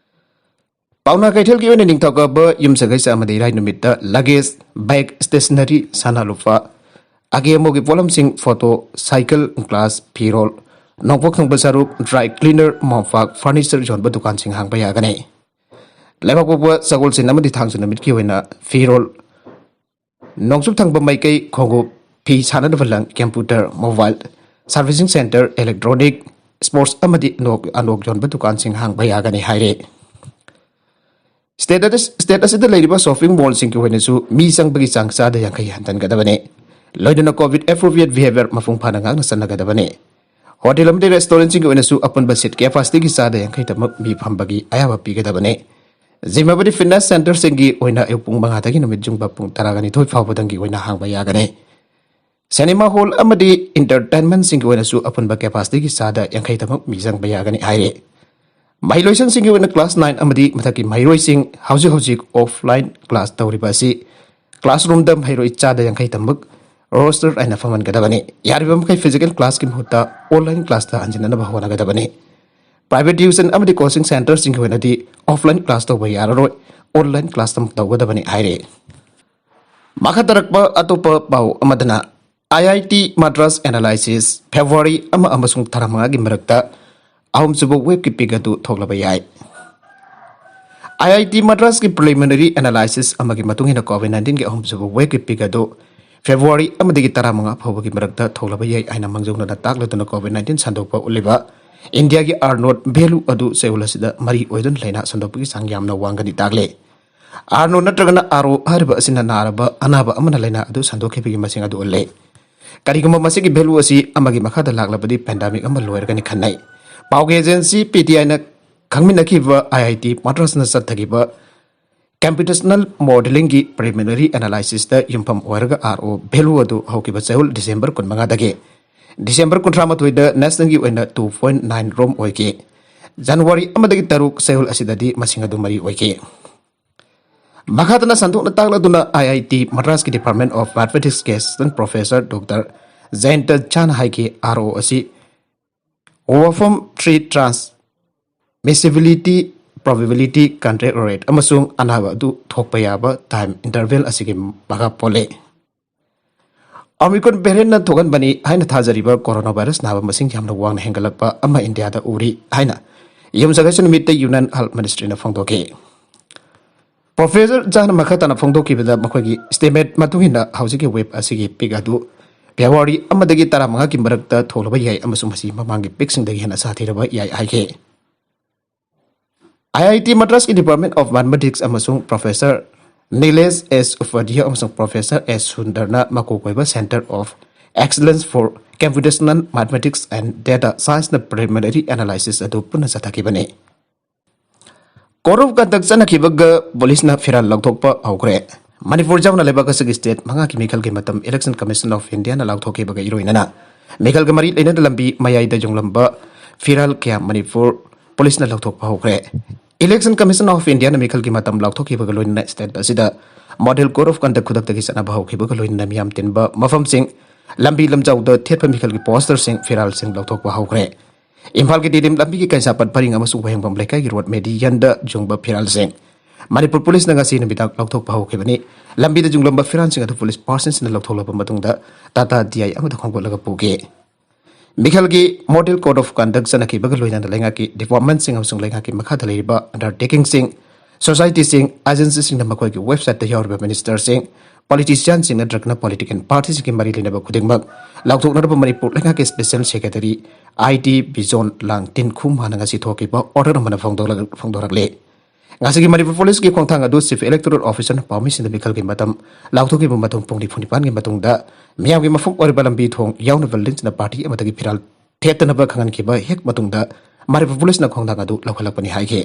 ꯄꯥꯎꯅꯥ ꯀꯩꯊꯦꯜꯒꯤ ꯑꯣꯏꯅ ꯅꯤꯡꯊꯧꯀꯥꯕ ꯌꯨꯝꯁꯀꯩꯁ ꯑꯃꯗꯤ ꯏꯔꯥꯏ ꯅꯨꯃꯤꯠꯇ ꯂꯒꯦꯖ, ꯕꯦꯒ, ꯁ꯭ꯇꯦꯁꯅꯔꯤ, ꯁꯅꯥ ꯂꯨꯄꯥ, ꯑꯒꯦ ꯑꯃꯧꯒꯤ ꯄꯣꯠꯂꯝꯁꯤꯡ, ꯐꯣꯇꯣ, ꯁꯥꯏꯀꯜ, ꯒ꯭ꯂꯥꯁ, ꯐꯤꯔꯣꯜ, ꯅꯣꯡꯄꯣꯛ ꯊꯪꯕ ꯁꯔꯨꯛ, ꯗ꯭ꯔꯥꯏ ꯀ꯭ꯂꯤꯅꯔ, ꯃꯣꯝꯄꯥꯛ, ꯐꯔꯅꯤꯆꯔ ꯌꯣꯟꯕ ꯗꯨꯀꯥꯟꯁꯤꯡ ꯍꯥꯡꯕ ꯌꯥꯒꯅꯤ꯫ ꯂꯩꯕꯥꯛꯄꯣꯛꯄ ꯁꯒꯣꯜꯁꯦꯟ ꯑꯃꯗꯤ ꯊꯥꯡꯖ ꯅꯨꯃꯤꯠꯀꯤ ꯑꯣꯏꯅ ꯐꯤꯔꯣꯜ, ꯅꯣꯡꯆꯨꯞ ꯊꯪꯕ ꯃꯥꯏꯀꯩ ꯈꯣꯡꯎꯞ, ꯐꯤ ꯁꯥꯅꯅꯕ ꯂꯪ, computer, mobile, servicing centre, electronic, sports ꯑꯃꯗꯤ ꯑꯅꯣꯛ ꯑꯅꯣꯛ ꯌꯣꯟꯕ ꯗꯨꯀꯥꯟꯁꯤꯡ ꯍꯥꯡꯕ ꯌꯥꯒꯅꯤ ꯍꯥꯏꯔꯦ꯫ ꯁ꯭ꯇꯦꯠ ꯑꯗ-, ꯁ꯭ꯇꯦꯠ ꯑꯁꯤꯗ ꯂꯩꯔꯤꯕ ꯁꯣꯞꯄꯤꯡ ꯃꯣꯜꯁꯤꯡꯒꯤ ꯑꯣꯏꯅꯁꯨ ꯃꯤ ꯆꯪꯕꯒꯤ ꯆꯥꯡ ꯆꯥꯗ ꯌꯥꯡꯈꯩ ꯍꯟꯊꯟꯒꯗꯕꯅꯤ꯫ ꯂꯣꯏꯅꯅ ꯀꯣꯚꯤꯗ ꯑꯦꯄ꯭ꯔꯣꯄ꯭ꯔꯤꯌꯦꯠ ꯕꯤꯍꯦꯕꯤꯌꯔ ꯃꯄꯨꯡ ꯐꯥꯅ ꯉꯥꯛꯅ ꯆꯠꯅꯒꯗꯕꯅꯤ꯫ ꯍꯣꯇꯦꯜ ꯑꯃꯗꯤ ꯔꯦꯁꯇꯨꯔꯦꯟꯠꯁꯤꯡꯒꯤ ꯑꯣꯏꯅꯁꯨ ꯑꯄꯨꯟꯕ ꯁꯤꯠ ꯀꯦꯄꯥꯁꯤꯇꯤꯒꯤ ꯆꯥꯗ ꯌꯥꯡꯈꯩꯗꯃꯛ ꯃꯤ ꯐꯝꯕꯒꯤ ꯑꯌꯥꯕ ꯄꯤꯒꯗꯕꯅꯤ꯫ ꯖꯤꯝ ꯑꯃꯗꯤ ꯐꯤꯠꯅꯦꯁ ꯁꯦꯟꯇꯔꯁꯤꯡꯒꯤ ꯑꯣꯏꯅ ꯑꯌꯨꯛ ꯄꯨꯡ ꯃꯉꯥꯗꯒꯤꯅ ꯅꯨꯃꯤꯠ ꯌꯨꯡꯕ ꯄꯨꯡ ꯇꯔꯥꯒ ꯅꯤꯊꯣꯏ ꯐꯥꯎꯕꯗꯪꯒꯤ ꯑꯣꯏꯅ ꯍꯥꯡꯕ ꯌꯥꯒꯅꯤ꯫ ꯁꯤꯅꯦꯃꯥ ꯍꯣꯜ ꯑꯃꯗꯤ ꯏꯟꯇꯔꯇꯦꯟꯃꯦꯟꯠꯁꯤꯡꯒꯤ ꯑꯣꯏꯅꯁꯨ ꯑꯄꯨꯟꯕ ꯀꯦꯄꯥꯁꯤꯇꯤꯒꯤ ꯆꯥꯗ ꯌꯥꯡꯈꯩꯗꯃꯛ ꯃꯤ ꯆꯪꯕ ꯌꯥꯒꯅꯤ ꯍꯥꯏꯔꯤ꯫ ꯃꯍꯩꯂꯣꯏꯁꯪꯁꯤꯡꯒꯤ ꯑꯣꯏꯅ ꯀ꯭ꯂꯥꯁ ꯅꯥꯏꯟ ꯑꯃꯗꯤ ꯃꯊꯛꯀꯤ ꯃꯍꯩꯔꯣꯏꯁꯤꯡ ꯍꯧꯖꯤꯛ ꯍꯧꯖꯤꯛ ꯑꯣꯐꯂꯥꯏꯟ ꯀ꯭ꯂꯥꯁ ꯇꯧꯔꯤꯕ ꯑꯁꯤ ꯀ꯭ꯂꯥꯁꯔꯨꯝꯗ ꯃꯍꯩꯔꯣꯏ ꯆꯥꯗ ꯌꯥꯡꯈꯩ ꯇꯝꯕ ꯔꯣꯁꯇꯔ ꯑꯣꯏꯅ ꯐꯝꯍꯟꯒꯗꯕꯅꯤ꯫ ꯌꯥꯔꯤꯕ ꯃꯈꯩ ꯐꯤꯖꯤꯀꯦꯜ ꯀ꯭ꯂꯥꯁꯀꯤ ꯃꯍꯨꯠꯇ ꯑꯣꯟꯂꯥꯏꯟ ꯀ꯭ꯂꯥꯁꯇ ꯍꯟꯖꯤꯟꯅꯅꯕ ꯍꯣꯠꯅꯒꯗꯕꯅꯤ꯫ ꯄ꯭ꯔꯥꯏꯚꯦꯠ ꯇ꯭ꯌꯨꯁꯟ ꯑꯃꯗꯤ ꯀꯣꯆꯤꯡ ꯁꯦꯟꯇꯔꯁꯤꯡꯒꯤ ꯑꯣꯏꯅꯗꯤ ꯑꯣꯐꯂꯥꯏꯟ ꯀ꯭ꯂꯥꯁ ꯇꯧꯕ ꯌꯥꯔꯔꯣꯏ, ꯑꯣꯟꯂꯥꯏꯟ ꯀ꯭ꯂꯥꯁ ꯇꯧꯒꯗꯕꯅꯤ ꯍꯥꯏꯔꯤ꯫ ꯃꯈꯥ ꯇꯥꯔꯛꯄ ꯑꯇꯣꯞꯄ ꯄꯥꯎ ꯑꯃꯗꯅ, ꯑꯥꯏ I T Madras analysis February ꯑꯃ ꯑꯃꯁꯨꯡ ꯇꯔꯥꯃꯉꯥꯒꯤ ꯃꯔꯛꯇ ꯑꯍꯨꯝꯁꯨꯕ ꯋꯦꯕꯀꯤ ꯄꯤꯛ ꯑꯗꯨ ꯊꯣꯛꯂꯕ ꯌꯥꯏ꯫ ꯑꯥꯏ ꯑꯥꯏ ꯇꯤ ꯃꯗ꯭ꯔꯥꯁꯀꯤ ꯄ꯭ꯔꯤꯂꯤꯃꯤꯅꯔꯤ ꯑꯦꯅꯥꯂꯥꯏꯁꯤꯁ ꯑꯃꯒꯤ ꯃꯇꯨꯡ ꯏꯟꯅ ꯀꯣꯚꯤꯗ ꯅꯥꯏꯟꯇꯤꯟꯒꯤ ꯑꯍꯨꯝꯁꯨꯕ ꯋꯦꯕꯀꯤ ꯄꯤꯛ ꯑꯗꯨ ꯐꯦꯕ꯭ꯔꯨꯋꯥꯔꯤ ꯑꯃꯗꯒꯤ ꯇꯔꯥꯃꯉꯥ ꯐꯥꯎꯕꯒꯤ ꯃꯔꯛꯇ ꯊꯣꯛꯂꯕ ꯌꯥꯏ ꯍꯥꯏꯅ ꯃꯥꯡꯖꯧꯅꯅ ꯇꯥꯛꯂꯗꯨꯅ ꯀꯣꯚꯤꯗ ꯅꯥꯏꯟꯇꯤꯟ ꯁꯟꯗꯣꯛꯄ ꯎꯠꯂꯤꯕ ꯏꯟꯗꯤꯌꯥꯒꯤ ꯑꯥꯔ ꯅꯣꯠ ꯚꯦꯂꯨ ꯑꯗꯨ ꯆꯌꯣꯜ ꯑꯁꯤꯗ ꯃꯔꯤ ꯑꯣꯏꯗꯨꯅ ꯂꯩꯅꯥ ꯁꯟꯗꯣꯛꯄꯒꯤ ꯆꯥꯡ ꯌꯥꯝꯅ ꯋꯥꯡꯒꯅꯤ ꯇꯥꯛꯂꯤ꯫ ꯑꯥꯔ ꯅꯣꯠ ꯅꯠꯇ꯭ꯔꯒꯅ ꯑꯥꯔ ꯑꯣ ꯍꯥꯏꯔꯤꯕ ꯑꯁꯤꯅ ꯅꯥꯔꯕ ꯑꯅꯥꯕ ꯑꯃꯅ ꯂꯩꯅꯥ ꯑꯗꯨ ꯁꯟꯗꯣꯛꯈꯤꯕꯒꯤ ꯃꯁꯤꯡ ꯑꯗꯨ ꯎꯠꯂꯤ꯫ ꯀꯔꯤꯒꯨꯝꯕ ꯃꯁꯤꯒꯤ ꯚꯦꯂꯨ ꯑꯁꯤ ꯑꯃꯒꯤ ꯃꯈꯥꯗ ꯂꯥꯛꯂꯕꯗꯤ ꯄꯦꯟꯗꯥꯃꯤꯛ ꯑꯃ ꯂꯣꯏꯔꯒꯅꯤ ꯈꯟꯅꯩ꯫ ꯄꯥꯎꯒꯤ ꯑꯦꯖꯦꯟꯁꯤ ꯄꯤ ꯇꯤ ꯑꯥꯏꯅ ꯈꯪꯃꯤꯟꯅꯈꯤꯕ ꯑꯥꯏ ꯑꯥꯏ ꯇꯤ ꯃꯗ꯭ꯔꯥꯁꯅ ꯆꯠꯊꯈꯤꯕ ꯀꯝꯄ꯭ꯌꯨꯇꯦꯁꯅꯦꯜ ꯃꯣꯗꯦꯂꯤꯡꯒꯤ ꯄ꯭ꯔꯤꯂꯤꯃꯤꯅꯔꯤ ꯑꯦꯅꯥꯂꯥꯏꯁꯤꯁꯇ ꯌꯨꯝꯐꯝ ꯑꯣꯏꯔꯒ ꯑꯥꯔ ꯑꯣ ꯚꯦꯂꯨ ꯑꯗꯨ ꯍꯧꯈꯤꯕ ꯆꯌꯣꯜ ꯗꯤꯁꯦꯝꯕꯔ ꯀꯨꯟꯃꯉꯥꯗꯒꯤ ꯗꯤꯁꯦꯝꯕꯔ ꯀꯨꯟꯊ꯭ꯔꯥꯃꯥꯊꯣꯏꯗ ꯅꯦꯁꯅꯦꯜꯒꯤ ꯑꯣꯏꯅ ꯇꯨ ꯄꯣꯏꯟꯠ ꯅꯥꯏꯟ ꯔꯣꯝ ꯑꯣꯏꯈꯤ꯫ ꯖꯅꯋꯥꯔꯤ ꯑꯃꯗꯒꯤ ꯇꯔꯨꯛ ꯆꯌꯣꯜ ꯑꯁꯤꯗꯗꯤ ꯃꯁꯤꯡ ꯑꯗꯨ ꯃꯔꯤ ꯑꯣꯏꯈꯤ꯫ ꯃꯈꯥꯗꯅ ꯁꯟꯗꯣꯛꯅ ꯇꯥꯛꯂꯗꯨꯅ ꯑꯥꯏ ꯑꯥꯏ ꯇꯤ ꯃꯗ꯭ꯔꯥꯁꯀꯤ ꯗꯤꯄꯥꯔꯠꯃꯦꯟꯠ ꯑꯣꯐ ꯃꯦꯊꯃꯦꯇꯤꯛꯁꯀꯤ assistant professor doctor Jayanta Jana ꯍꯥꯏꯈꯤ, ꯑꯥꯔ ꯑꯣ ꯑꯁꯤ ꯋꯥꯐꯝ three transmissibility, probability, contact rate ꯑꯃꯁꯨꯡ ꯑꯅꯥꯕ ꯑꯗꯨ ꯊꯣꯛꯄ ꯌꯥꯕ ꯇꯥꯏꯝ ꯏꯟꯇꯔꯚꯦꯜ ꯑꯁꯤꯒꯤ ꯃꯈꯥ ꯄꯣꯜꯂꯤ꯫ ꯑꯣꯃꯤꯀ꯭ꯔꯣꯟ ꯚꯦꯔꯤꯌꯟꯠꯅ ꯊꯣꯛꯍꯟꯕꯅꯤ ꯍꯥꯏꯅ ꯊꯥꯖꯔꯤꯕ ꯀꯣꯔꯣꯅꯥ ꯚꯥꯏꯔꯁ ꯅꯥꯕ ꯃꯁꯤꯡ ꯌꯥꯝꯅ ꯋꯥꯡꯅ ꯍꯦꯟꯒꯠꯂꯛꯄ ꯑꯃ ꯏꯟꯗꯤꯌꯥꯗ ꯎꯔꯤ ꯍꯥꯏꯅ ꯌꯨꯝꯁꯀꯩꯁ ꯅꯨꯃꯤꯠꯇ ꯌꯨꯅꯤꯌꯟ ꯍꯦꯜꯊ ꯃꯤꯅꯤꯁꯇ꯭ꯔꯤꯅ ꯐꯣꯡꯗꯣꯛꯈꯤ꯫ ꯄ꯭ꯔꯣꯐꯦꯁꯔ ꯖꯥꯅ ꯃꯈꯥ ꯇꯥꯅ ꯐꯣꯡꯗꯣꯛꯈꯤꯕꯗ, ꯃꯈꯣꯏꯒꯤ ꯏꯁꯇꯤꯃꯦꯠ ꯃꯇꯨꯡ ꯏꯟꯅ ꯍꯧꯖꯤꯛꯀꯤ ꯋꯦꯕ ꯑꯁꯤꯒꯤ ꯄꯤꯛ ꯑꯗꯨ ꯐꯦꯕ꯭ꯔꯨꯋꯥꯔꯤ ꯑꯃꯗꯒꯤ ꯇꯔꯥꯃꯉꯥꯒꯤ ꯃꯔꯛꯇ ꯊꯣꯛꯂꯕ ꯌꯥꯏ ꯑꯃꯁꯨꯡ ꯃꯁꯤ ꯃꯃꯥꯡꯒꯤ ꯄꯤꯛꯁꯤꯡꯗꯒꯤ ꯍꯦꯟꯅ ꯁꯥꯊꯤꯔꯕ ꯌꯥꯏ ꯍꯥꯏꯈꯤ꯫ ꯑꯥꯏ I T ꯃꯗ꯭ꯔꯥꯁꯀꯤ department of mathematics ꯑꯃꯁꯨꯡ ꯄ꯭ꯔꯣꯐꯦꯁꯔ ꯅꯤꯂꯦꯁ ꯑꯦꯁ ꯎꯄꯥꯙ꯭ꯌꯥꯌ ꯑꯃꯁꯨꯡ ꯄ꯭ꯔꯣꯐꯦꯁꯔ ꯑꯦꯁ ꯁꯨꯟꯗꯔꯅ ꯃꯀꯣꯛ ꯑꯣꯏꯕ Centre of Excellence for Computational Mathematics and Data Scienceꯅ ꯄ꯭ꯔꯤꯂꯤꯃꯤꯅꯔꯤ ꯑꯦꯅꯥꯂꯥꯏꯁꯤꯁ ꯑꯗꯨ ꯄꯨꯟꯅ ꯆꯠꯊꯈꯤꯕꯅꯤ꯫ ꯀꯣꯗ ꯑꯣꯐ ꯀꯟꯗꯛ ꯆꯠꯅꯈꯤꯕꯒ ꯄꯨꯂꯤꯁꯅ ꯐꯤꯔꯥꯜ ꯂꯧꯊꯣꯛꯄ ꯍꯧꯈ꯭ꯔꯦ꯫ ꯃꯅꯤꯄꯨꯔ ꯌꯥꯎꯅ ꯂꯩꯕꯥꯛ ꯑꯁꯤꯒꯤ ꯁ꯭ꯇꯦꯠ ꯃꯉꯥꯒꯤ ꯃꯤꯈꯜꯒꯤ ꯃꯇꯝ ꯏꯂꯦꯛꯁꯟ ꯀꯃꯤꯁꯟ ꯑꯣꯐ ꯏꯟꯗꯤꯌꯥꯅ ꯂꯥꯎꯊꯣꯛꯈꯤꯕꯒ ꯏꯔꯣꯏꯅꯅ ꯃꯤꯈꯜꯒ ꯃꯔꯤ ꯂꯩꯅꯅ ꯂꯝꯕꯤ ꯃꯌꯥꯏꯗ ꯌꯨꯡꯂꯝꯕ ꯐꯤꯔꯥꯜ ꯀꯌꯥ ꯃꯅꯤꯄꯨꯔ ꯄꯨꯂꯤꯁꯅ ꯂꯧꯊꯣꯛꯄ ꯍꯧꯈ꯭ꯔꯦ꯫ ꯏꯂꯦꯛꯁꯟ ꯀꯃꯤꯁꯟ ꯑꯣꯐ ꯏꯟꯗꯤꯌꯥꯅ ꯃꯤꯈꯜꯒꯤ ꯃꯇꯝ ꯂꯥꯎꯊꯣꯛꯈꯤꯕꯒ ꯂꯣꯏꯅꯅ ꯁ꯭ꯇꯦꯠ ꯑꯁꯤꯗ ꯃꯣꯗꯦꯜ ꯀꯣꯗ ꯑꯣꯐ ꯀꯟꯗꯛ ꯈꯨꯗꯛꯇꯒꯤ ꯆꯠꯅꯕ ꯍꯧꯈꯤꯕꯒ ꯂꯣꯏꯅꯅ ꯃꯤꯌꯥꯝ ꯇꯤꯟꯕ ꯃꯐꯝꯁꯤꯡ, ꯂꯝꯕꯤ ꯂꯝꯖꯥꯎꯗ ꯊꯦꯠꯄ ꯃꯤꯈꯜꯒꯤ ꯄꯣꯁꯇꯔꯁꯤꯡ, ꯐꯤꯔꯥꯜꯁꯤꯡ ꯂꯧꯊꯣꯛꯄ ꯍꯧꯈ꯭ꯔꯦ꯫ ꯏꯝꯐꯥꯜꯒꯤ ꯇꯤꯗꯤꯝ ꯂꯝꯕꯤꯒꯤ ꯀꯩꯁꯥꯄꯠ ꯄꯔꯤꯡ ꯑꯃꯁꯨꯡ ꯋꯥꯍꯦꯡꯕꯝ ꯂꯩꯀꯥꯏꯒꯤ ꯔꯣꯗ ꯃꯦꯗꯤꯌꯟꯗ ꯌꯨꯡꯕ ꯐꯤꯔꯥꯜꯁꯤꯡ ꯃꯅꯤꯄꯨꯔ ꯄꯨꯂꯤꯁꯅ ꯉꯁꯤ ꯅꯨꯃꯤꯗꯥꯡ ꯂꯧꯊꯣꯛꯄ ꯍꯧꯈꯤꯕꯅꯤ꯫ ꯂꯝꯕꯤꯗ ꯌꯨꯡꯂꯝꯕ ꯐꯤꯔꯥꯜꯁꯤꯡ ꯑꯗꯨ ꯄꯨꯂꯤꯁ ꯄꯥꯔꯁꯟꯁꯤꯡꯅ ꯂꯧꯊꯣꯛꯂꯕ ꯃꯇꯨꯡꯗ ꯇꯥꯇꯥ ꯗꯤ ꯑꯥꯏ ꯑꯃꯗ ꯈꯣꯝꯒꯠꯂꯒ ꯄꯨꯈꯤ꯫ ꯃꯤꯈꯜꯒꯤ ꯃꯣꯗꯦꯜ ꯀꯣꯗ ꯑꯣꯐ ꯀꯟꯗꯛ ꯆꯠꯅꯈꯤꯕꯒ ꯂꯣꯏꯅꯅ ꯂꯩꯉꯥꯛꯀꯤ ꯗꯤꯄꯥꯔꯠꯃꯦꯟꯠꯁꯤꯡ ꯑꯃꯁꯨꯡ ꯂꯩꯉꯥꯛꯀꯤ ꯃꯈꯥꯗ ꯂꯩꯔꯤꯕ ꯑꯟꯗꯔꯇꯦꯀꯤꯡꯁꯤꯡ, ꯁꯣꯁꯥꯏꯇꯤꯁꯤꯡ, ꯑꯦꯖꯦꯟꯁꯤꯁꯤꯡꯅ ꯃꯈꯣꯏꯒꯤ ꯋꯦꯕꯁꯥꯏꯠꯇ ꯌꯥꯎꯔꯤꯕ ꯃꯤꯅꯤꯁꯇꯔꯁꯤꯡ, ꯄꯣꯂꯤꯇꯤꯁꯤꯌꯥꯟꯁꯤꯡ ꯅꯠꯇ꯭ꯔꯒꯅ ꯄꯣꯂꯤꯇꯤꯀꯦꯜ ꯄꯥꯔꯇꯤꯁꯤꯡꯒꯤ ꯃꯔꯤ ꯂꯩꯅꯕ ꯈꯨꯗꯤꯡꯃꯛ ꯂꯥꯎꯊꯣꯛꯅꯅꯕ ꯃꯅꯤꯄꯨꯔ ꯂꯩꯉꯥꯛꯀꯤ ꯁ꯭ꯄꯦꯁꯦꯜ ꯁꯦꯀ꯭ꯔꯦꯇꯔꯤ ꯑꯥꯏ ꯇꯤ ꯕꯤꯖꯣꯟ ꯂꯥꯡꯇꯤꯟ ꯈꯨꯃꯥꯅ ꯉꯁꯤ ꯊꯣꯛꯈꯤꯕ ꯑꯣꯔꯗꯔ ꯑꯃꯅ ꯐꯣꯡꯗꯣꯛꯂ-, ꯐꯣꯡꯗꯣꯔꯛꯂꯤ꯫ ꯉꯁꯤꯒꯤ ꯃꯅꯤꯄꯨꯔ ꯄꯨꯂꯤꯁꯀꯤ ꯈꯣꯡꯊꯥꯡ ꯑꯗꯨ ꯆꯤꯐ ꯏꯂꯦꯛꯇꯣꯔꯦꯜ ꯑꯣꯐꯤꯁꯔꯅ ꯄꯥꯎꯃꯤꯁꯤꯡꯗ ꯃꯤꯈꯜꯒꯤ ꯃꯇꯝ ꯂꯥꯎꯊꯣꯛꯈꯤꯕ ꯃꯇꯨꯡ ꯄꯨꯡ ꯅꯤꯐꯨ ꯅꯤꯄꯥꯟꯒꯤ ꯃꯇꯨꯡꯗ ꯃꯤꯌꯥꯝꯒꯤ ꯃꯐꯝ ꯑꯣꯏꯔꯤꯕ ꯂꯝꯕꯤ ꯊꯣꯡ ꯌꯥꯎꯅ ꯕꯤꯜꯗꯤꯡꯁꯤꯡꯗ ꯄꯥꯔꯇꯤ ꯑꯃꯗꯒꯤ ꯐꯤꯔꯥꯜ ꯊꯦꯠꯇꯅꯕ ꯈꯪꯍꯟꯈꯤꯕ ꯍꯦꯛ ꯃꯇꯨꯡꯗ ꯃꯅꯤꯄꯨꯔ ꯄꯨꯂꯤꯁꯅ ꯈꯣꯡꯊꯥꯡ ꯑꯗꯨ ꯂꯧꯈꯠꯂꯛꯄꯅꯤ ꯍꯥꯏꯈꯤ꯫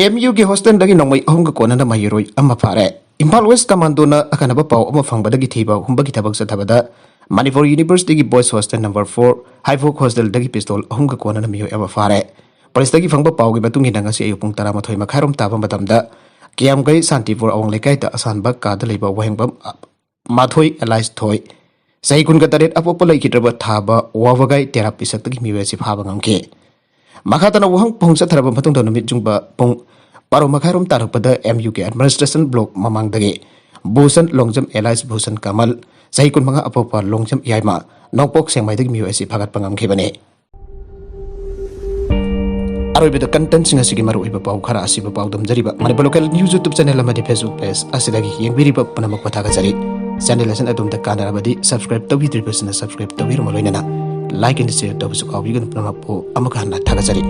ꯑꯦꯝ ꯌꯨꯒꯤ ꯍꯣꯁꯇꯦꯜꯗꯒꯤ ꯅꯣꯡꯃꯩ ꯑꯍꯨꯝꯒ ꯀꯣꯟꯅꯅ ꯃꯍꯩꯔꯣꯏ ꯑꯃ ꯐꯥꯔꯦ꯫ ꯏꯝꯐꯥꯜ ꯋꯦꯁ ꯀꯃꯥꯟꯗꯣꯅ ꯑꯈꯟꯅꯕ ꯄꯥꯎ ꯑꯃ ꯐꯪꯕꯗꯒꯤ ꯊꯤꯕ ꯍꯨꯝꯕꯒꯤ ꯊꯕꯛ ꯆꯠꯊꯕꯗ ꯃꯅꯤꯄꯨꯔ ꯌꯨꯅꯤꯚꯔꯁꯤꯇꯤꯒꯤ ꯕꯣꯏꯁ ꯍꯣꯁꯇꯦꯜ ꯅꯝꯕꯔ ꯐꯣꯔ ꯍꯥꯏꯐꯣꯛ ꯍꯣꯁꯇꯦꯜꯗꯒꯤ ꯄꯤꯁꯇꯣꯜ ꯑꯍꯨꯝꯒ ꯀꯣꯟꯅꯅ ꯃꯤꯑꯣꯏ ꯑꯃ ꯐꯥꯔꯦ꯫ ꯄꯨꯂꯤꯁꯇꯒꯤ ꯐꯪꯕ ꯄꯥꯎꯒꯤ ꯃꯇꯨꯡ ꯏꯟꯅ ꯉꯁꯤ ꯑꯌꯨꯛ ꯄꯨꯡ ꯇꯔꯥꯃꯥꯊꯣꯏ ꯃꯈꯥꯏꯔꯣꯝ ꯇꯥꯕ ꯃꯇꯝꯗ ꯀꯤꯌꯥꯝꯒꯩ ꯁꯥꯟꯇꯤꯄꯨꯔ ꯑꯋꯥꯡ ꯂꯩꯀꯥꯏꯗ ꯑꯁꯥꯟꯕ ꯀꯥꯗ ꯂꯩꯕ ꯋꯥꯍꯦꯡꯕꯝ ꯃꯥꯊꯣꯏ ꯑꯦꯂꯥꯏꯁ ꯊꯣꯏ ꯆꯍꯤ ꯀꯨꯟꯒ ꯇꯔꯦꯠ ꯑꯄꯣꯛꯄ ꯂꯩꯈꯤꯗ꯭ꯔꯕ ꯊꯥꯕ ꯋꯥꯕꯒꯥꯏ ꯇꯦꯔꯥ ꯄꯤꯁꯛꯇꯒꯤ ꯃꯤꯑꯣꯏ ꯑꯁꯤ ꯐꯥꯕ ꯉꯝꯈꯤ꯫ ꯃꯈꯥ ꯇꯥꯅ ꯋꯥꯍꯪ ꯄꯥꯎꯍꯪ ꯆꯠꯊꯔꯕ ꯃꯇꯨꯡꯗ ꯅꯨꯃꯤꯠ ꯌꯨꯡꯕ ꯄꯨꯡ ꯕꯥꯔꯣ ꯃꯈꯥꯏꯔꯣꯝ ꯇꯥꯔꯛꯄꯗ M U K administration block ꯃꯃꯥꯡꯗꯒꯤ ꯚꯨꯁꯟ ꯂꯣꯡꯖꯝ alias ꯚꯨꯁꯟ ꯀꯃꯜ, ꯆꯍꯤ ꯀꯨꯟꯃꯉꯥ ꯑꯄꯣꯛꯄ ꯂꯣꯡꯖꯝ ꯌꯥꯏꯃ, ꯅꯣꯡꯄꯣꯛ ꯁꯦꯡꯃꯥꯏꯗꯒꯤ ꯃꯤꯑꯣꯏ ꯑꯁꯤ ꯐꯥꯒꯠꯄ ꯉꯝꯈꯤꯕꯅꯤ꯫ ꯑꯔꯣꯏꯕꯗ contentꯁꯤꯡ ꯑꯁꯤꯒꯤ ꯃꯔꯨꯑꯣꯏꯕ ꯄꯥꯎ ꯈꯔ ꯑꯁꯤꯕꯨ ꯄꯥꯎꯗꯝꯖꯔꯤꯕ Manipur Local News YouTube channel ꯑꯃꯗꯤ Facebook page ꯑꯁꯤꯗꯒꯤ ꯌꯦꯡꯕꯤꯔꯤꯕ ꯄꯨꯝꯅꯃꯛꯄꯨ ꯊꯥꯒꯠꯆꯔꯤ꯫ Channel ꯑꯁꯤꯅ ꯑꯗꯣꯝꯗ ꯀꯥꯟꯅꯔꯕꯗꯤ subscribe ꯇꯧꯕꯤꯗ꯭ꯔꯤꯕꯁꯤꯅ subscribe ꯇꯧꯕꯤꯔꯝꯃ ꯂꯣꯏꯅꯅ like and share ꯇꯧꯕꯁꯨ ꯀꯥꯎꯕꯤꯒꯅꯨ꯫ ꯄꯨꯝꯅꯃꯛꯄꯨ ꯑꯃꯨꯛ ꯍꯟꯅ ꯊꯥꯒꯠꯆꯔꯤ꯫